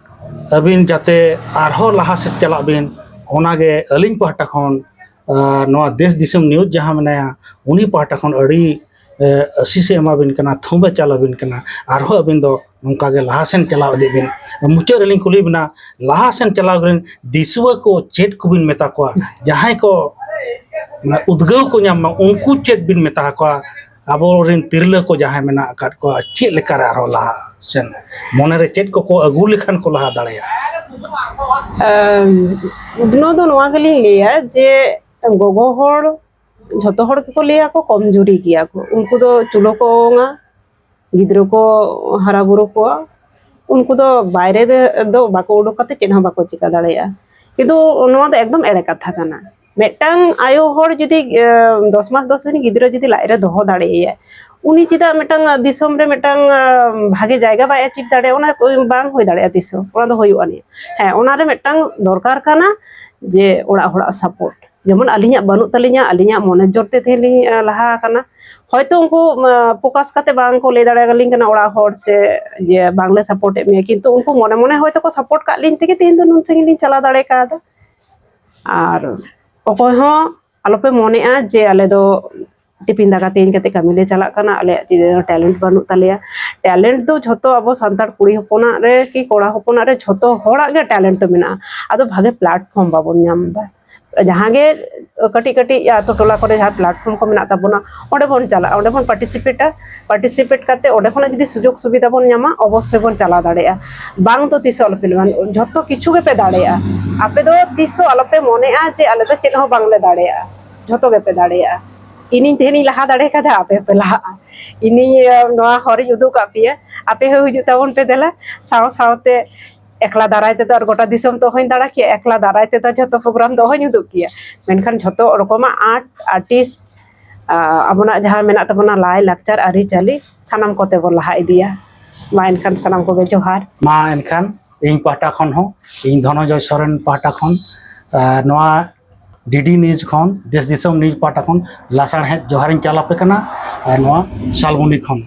ᱟᱹᱵᱤᱱ ᱡᱟᱛᱮ ᱟᱨᱦᱚᱸ ᱞᱟᱦᱟ ᱥᱮᱫ ᱪᱟᱞᱟᱜ ᱵᱤᱱ, ᱚᱱᱟᱜᱮ ᱟᱹᱞᱤᱧ ᱯᱟᱦᱴᱟ ᱠᱷᱚᱱ, ᱟᱨ ᱱᱚᱣᱟ ᱫᱮᱥ ᱫᱤᱥᱚᱢ ᱱᱤᱭᱩᱡᱽ ᱡᱟᱦᱟᱸ ᱢᱮᱱᱟᱭᱟ, ᱩᱱᱤ ᱯᱟᱦᱴᱟ ᱠᱷᱚᱱ ᱟᱹᱰᱤ, ᱮ, ᱟᱹᱥᱤᱥ ᱮ ᱮᱢᱟ ᱵᱤᱱ ᱠᱟᱱᱟ, ᱛᱷᱩᱢ ᱮ ᱪᱟᱞ ᱟᱹᱵᱤᱱ ᱠᱟᱱᱟ᱾ ᱟᱨᱦᱚᱸ ᱟᱹᱵᱤᱱ ᱫᱚ ᱱᱚᱝᱠᱟ ᱜᱮ ᱞᱟᱦᱟ ᱥᱮᱱ ᱪᱟᱞᱟᱣ ᱤᱫᱤᱜ ᱵᱤᱱ᱾ ᱢᱩᱪᱟᱹᱫ ᱨᱮᱞᱤᱧ ᱠᱩᱞᱤ ᱵᱤᱱᱟ, ᱞᱟᱦᱟ ᱥᱮᱱ ᱪᱟᱞᱟᱣ ᱨᱮᱱ ᱫᱤᱥᱩᱣᱟᱹ ᱠᱚ ᱪᱮᱫ ᱠᱚᱵᱤᱱ ᱢᱮᱛᱟ ᱠᱚᱣᱟ? ᱡᱟᱦᱟᱸᱭ ᱠᱚ, ᱢᱟᱱᱮ, ᱩᱫᱽᱜᱟᱹᱣ ᱠᱚ ᱧᱟᱢ ᱢᱟ, ᱩᱱᱠᱩ ᱪᱮᱫ ᱵᱤᱱ ᱢᱮᱛᱟ ᱠᱚᱣᱟ? ᱟᱵᱚᱨᱮᱱ ᱛᱤᱨᱞᱟᱹ ᱠᱚ ᱡᱟᱦᱟᱸᱭ ᱢᱮᱱᱟᱜ ᱟᱠᱟᱫ ᱠᱚᱣᱟ, ᱪᱮᱫ ᱞᱮᱠᱟᱨᱮ ᱟᱨᱦᱚᱸ ᱞᱟᱦᱟ ᱥᱮᱱ, ᱢᱚᱱᱮᱨᱮ ᱪᱮᱫ ᱠᱚᱠᱚ ᱟᱹᱜᱩ ᱞᱮᱠᱷᱟᱱ ᱠᱚ ᱞᱟᱦᱟ ᱫᱟᱲᱮᱭᱟᱜᱼᱟ? ᱮᱢ, ᱩᱛᱱᱟᱹᱣ ᱫᱚ ᱱᱚᱣᱟ ᱜᱮᱞᱤᱧ ᱞᱟᱹᱭᱟ ᱡᱮ ᱜᱚᱜᱚ ᱦᱚᱲ ᱡᱷᱚᱛᱚ ᱦᱚᱲ ᱜᱮᱠᱚ ᱞᱟᱹᱭᱟ ᱠᱚ ᱠᱚᱢᱡᱩᱨᱤ ᱜᱮᱭᱟ ᱠᱚ, ᱩᱱᱠᱩ ᱫᱚ ᱪᱩᱞᱦᱟᱹ ᱠᱚ ᱚᱝᱟ, ᱜᱤᱫᱽᱨᱟᱹ ᱠᱚ ᱦᱟᱨᱟ ᱵᱩᱨᱩ ᱠᱚᱣᱟ, ᱩᱱᱠᱩ ᱫᱚ ᱵᱟᱭᱨᱮ ᱨᱮ ᱫᱚ ᱵᱟᱠᱚ ᱩᱰᱩᱠ ᱠᱟᱛᱮ ᱪᱮᱫ ᱦᱚᱸ ᱵᱟᱠᱚ ᱪᱤᱠᱟ ᱫᱟᱲᱮᱭᱟᱜᱼᱟ᱾ ᱠᱤᱱᱛᱩ ᱱᱚᱣᱟ ᱫᱚ ᱮᱠᱫᱚᱢ ᱮᱲᱮ ᱠᱟᱛᱷᱟ ᱠᱟᱱᱟ᱾ ᱢᱤᱫᱴᱟᱝ ᱟᱭᱳ ᱦᱚᱲ ᱡᱩᱫᱤ ᱮ, ᱫᱚᱥ ᱢᱟᱥ ᱫᱚᱥ ᱫᱤᱱ ᱜᱤᱫᱽᱨᱟᱹ ᱡᱩᱫᱤ ᱞᱟᱡ ᱨᱮ ᱫᱚᱦᱚ ᱫᱟᱲᱮᱭᱟᱭᱟ, ᱩᱱᱤ ᱪᱮᱫᱟᱜ ᱢᱤᱫᱴᱟᱝ ᱫᱤᱥᱚᱢ ᱨᱮ ᱢᱤᱫᱴᱟᱝ ᱮ, ᱵᱷᱟᱜᱮ ᱡᱟᱭᱜᱟ ᱵᱟᱭ ᱟᱪᱤᱵᱷ ᱫᱟᱲᱮᱭᱟᱜᱼᱟ? ᱚᱱᱟ ᱠᱚ ᱵᱟᱝ ᱦᱩᱭ ᱫᱟᱲᱮᱭᱟᱜᱼᱟ ᱛᱤᱥ ᱦᱚᱸ, ᱚᱱᱟ ᱫᱚ ᱦᱩᱭᱩᱜᱼᱟ ᱱᱤᱭᱟᱹ᱾ ᱦᱮᱸ, ᱚᱱᱟᱨᱮ ᱢᱤᱫᱴᱟᱝ ᱫᱚᱨᱠᱟᱨ ᱠᱟᱱᱟ ᱡᱮ ᱚᱲᱟᱜ ᱦᱚᱲᱟᱜ ᱥᱟᱯᱳᱨᱴ᱾ ᱡᱮᱢᱚᱱ ᱟᱹᱞᱤᱧᱟᱜ ᱵᱟᱹᱱᱩᱜ ᱛᱟᱹᱞᱤᱧᱟ, ᱟᱹᱞᱤᱧᱟᱜ ᱢᱚᱱᱮ ᱡᱳᱨ ᱛᱮ ᱛᱮᱦᱮᱧ ᱞᱤᱧ ᱮ, ᱞᱟᱦᱟ ᱟᱠᱟᱱᱟ᱾ ᱦᱚᱭᱛᱳ ᱩᱱᱠᱩ ᱯᱷᱳᱠᱟᱥ ᱠᱟᱛᱮ ᱵᱟᱝ ᱠᱚ ᱞᱟᱹᱭ ᱫᱟᱲᱮᱭᱟᱞᱤᱧ ᱠᱟᱱᱟ ᱚᱲᱟᱜ ᱦᱚᱲ ᱥᱮ ᱡᱮ ᱵᱟᱝᱞᱮ ᱥᱟᱯᱳᱨᱴ ᱮᱫ ᱢᱮᱭᱟ, ᱠᱤᱱᱛᱩ ᱩᱱᱠᱩ ᱢᱚᱱᱮ ᱢᱚᱱᱮ ᱦᱚᱭᱛᱳ ᱠᱚ ᱥᱟᱯᱳᱨᱴ ᱠᱟᱜ ᱞᱤᱧ ᱛᱮᱜᱮ ᱛᱮᱦᱮᱧ ᱫᱚ ᱱᱩᱱ ᱥᱟᱺᱜᱤᱧ ᱞᱤᱧ ᱪᱟᱞᱟᱣ ᱫᱟᱲᱮ ᱠᱟᱣᱫᱟ᱾ ᱟᱨ ᱚᱠᱚᱭ ᱦᱚᱸ ᱟᱞᱚᱯᱮ ᱢᱚᱱᱮᱜᱼᱟ ᱡᱮ ᱟᱞᱮ ᱫᱚ ᱴᱤᱯᱤᱱ ᱫᱟᱠᱟ ᱛᱮᱧ ᱠᱟᱛᱮ ᱠᱟᱹᱢᱤ ᱞᱮ ᱪᱟᱞᱟᱜ ᱠᱟᱱᱟ, ᱟᱞᱮᱭᱟᱜ ᱪᱮᱫ ᱦᱚᱸ ᱴᱮᱞᱮᱱᱴ ᱵᱟᱹᱱᱩᱜ ᱛᱟᱞᱮᱭᱟ᱾ ᱴᱮᱞᱮᱱᱴ ᱫᱚ ᱡᱷᱚᱛᱚ ᱟᱵᱚ ᱥᱟᱱᱛᱟᱲ ᱠᱩᱲᱤ ᱦᱚᱯᱚᱱᱟᱜ ᱨᱮ ᱠᱤ ᱠᱚᱲᱟ ᱦᱚᱯᱚᱱᱟᱜ ᱨᱮ ᱡᱷᱚᱛᱚ ᱦᱚᱲᱟᱜ ᱜᱮ ᱴᱮᱞᱮᱱᱴ ᱫᱚ ᱢᱮᱱᱟᱜᱼᱟ, ᱟᱫᱚ ᱵᱷᱟᱜᱮ ᱯᱞᱟᱴᱯᱷᱚᱨᱢ ᱵᱟᱵᱚᱱ ᱧᱟᱢ ᱮᱫᱟ᱾ ᱡᱟᱦᱟᱸ ᱜᱮ ᱠᱟᱹᱴᱤᱡ ᱠᱟᱹᱴᱤᱡ ᱟᱛᱳ ᱴᱚᱞᱟ ᱠᱚᱨᱮ ᱡᱟᱦᱟᱸ ᱯᱞᱟᱴᱯᱷᱚᱨᱢ ᱠᱚ ᱢᱮᱱᱟᱜ ᱛᱟᱵᱚᱱᱟ, ᱚᱸᱰᱮ ᱵᱚᱱ ᱪᱟᱞᱟᱜᱼᱟ, ᱚᱸᱰᱮ ᱵᱚᱱ ᱯᱟᱨᱴᱤᱥᱤᱯᱮᱴᱟ᱾ ᱯᱟᱨᱴᱤᱥᱤᱯᱮᱴ ᱠᱟᱛᱮ ᱚᱸᱰᱮ ᱠᱷᱚᱱᱟᱜ ᱡᱩᱫᱤ ᱥᱩᱡᱳᱜᱽ ᱥᱩᱵᱤᱫᱷᱟ ᱵᱚᱱ ᱧᱟᱢᱟ, ᱚᱵᱚᱥᱥᱳᱭ ᱵᱚᱱ ᱪᱟᱞᱟᱣ ᱫᱟᱲᱮᱭᱟᱜᱼᱟ᱾ ᱵᱟᱝ ᱫᱚ ᱛᱤᱥ ᱦᱚᱸ ᱟᱞᱚᱯᱮ ᱞᱟᱹᱭᱟ, ᱡᱷᱚᱛᱚ ᱠᱤᱪᱷᱩ ᱜᱮᱯᱮ ᱫᱟᱲᱮᱭᱟᱜᱼᱟ᱾ ᱟᱯᱮ ᱫᱚ ᱛᱤᱥ ᱦᱚᱸ ᱟᱞᱚᱯᱮ ᱢᱚᱱᱮᱜᱼᱟ ᱡᱮ ᱟᱞᱮ ᱫᱚ ᱪᱮᱫ ᱦᱚᱸ ᱵᱟᱝᱞᱮ ᱫᱟᱲᱮᱭᱟᱜᱼᱟ, ᱡᱷᱚᱛᱚ ᱜᱮᱯᱮ ᱫᱟᱲᱮᱭᱟᱜᱼᱟ᱾ ᱤᱧᱤᱧ ᱛᱮᱦᱮᱧᱤᱧ ᱞᱟᱦᱟ ᱫᱟᱲᱮ ᱠᱟᱫᱟ, ᱟᱯᱮ ᱦᱚᱸᱯᱮ ᱞᱟᱦᱟᱜᱼᱟ᱾ ᱤᱧᱤᱧ ᱮ, ᱱᱚᱣᱟ ᱦᱚᱨᱤᱧ ᱩᱫᱩᱜ ᱟᱠᱟᱫ ᱯᱮᱭᱟ, ᱟᱯᱮ ᱦᱚᱸ ᱦᱤᱡᱩᱜ ᱛᱟᱵᱚᱱ ᱯᱮ ᱫᱮᱞᱟ᱾ ᱥᱟᱶ ᱥᱟᱶᱛᱮ ᱮᱠᱞᱟ ᱫᱟᱨᱟᱭ ᱛᱮᱫᱚ ᱟᱨ ᱜᱚᱴᱟ ᱫᱤᱥᱚᱢ ᱫᱚ ᱚᱦᱚᱧ ᱫᱟᱬᱟ ᱠᱮᱭᱟ, ᱮᱠᱞᱟ ᱫᱟᱨᱟᱭ ᱛᱮᱫᱚ ᱡᱷᱚᱛᱚ ᱯᱨᱳᱜᱨᱟᱢ ᱫᱚ ᱚᱦᱚᱧ ᱩᱫᱩᱜ ᱠᱮᱭᱟ᱾ ᱢᱮᱱᱠᱷᱟᱱ ᱡᱷᱚᱛᱚ ᱨᱚᱠᱚᱢᱟᱜ ᱟᱨᱴ, ᱟᱨᱴᱤᱥᱴ, ᱟ, ᱟᱵᱚᱱᱟᱜ ᱡᱟᱦᱟᱸ ᱢᱮᱱᱟᱜ ᱛᱟᱵᱚᱱᱟ ᱞᱟᱭ ᱞᱟᱠᱪᱟᱨ ᱟᱹᱨᱤᱪᱟᱹᱞᱤ, ᱥᱟᱱᱟᱢ ᱠᱚᱛᱮ ᱵᱚᱱ ᱞᱟᱦᱟ ᱤᱫᱤᱭᱟ᱾ ᱢᱟ ᱮᱱᱠᱷᱟᱱ ᱥᱟᱱᱟᱢ ᱠᱚᱜᱮ ᱡᱚᱦᱟᱨ᱾ ᱢᱟ ᱮᱱᱠᱷᱟᱱ ᱤᱧ ᱯᱟᱦᱴᱟ ᱠᱷᱚᱱ ᱦᱚᱸ, ᱤᱧ ᱫᱷᱚᱱᱚᱱᱡᱚᱭ ᱥᱚᱨᱮᱱ ᱯᱟᱦᱴᱟ ᱠᱷᱚᱱ, ᱟ, ᱱᱚᱣᱟ ᱰᱤᱰᱤ ᱱᱤᱭᱩᱡᱽ ᱠᱷᱚᱱ, ᱫᱮᱥ ᱫᱤᱥᱚᱢ ᱱᱤᱭᱩᱡᱽ ᱯᱟᱦᱴᱟ ᱠᱷᱚᱱ ᱞᱟᱥᱟᱲᱦᱮᱫ ᱡᱚᱦᱟᱨᱤᱧ ᱪᱟᱞ ᱟᱯᱮ ᱠᱟᱱᱟ᱾ ᱟᱨ ᱱᱚᱣᱟ ᱥᱟᱞᱵᱚᱱᱤ ᱠᱷᱚᱱ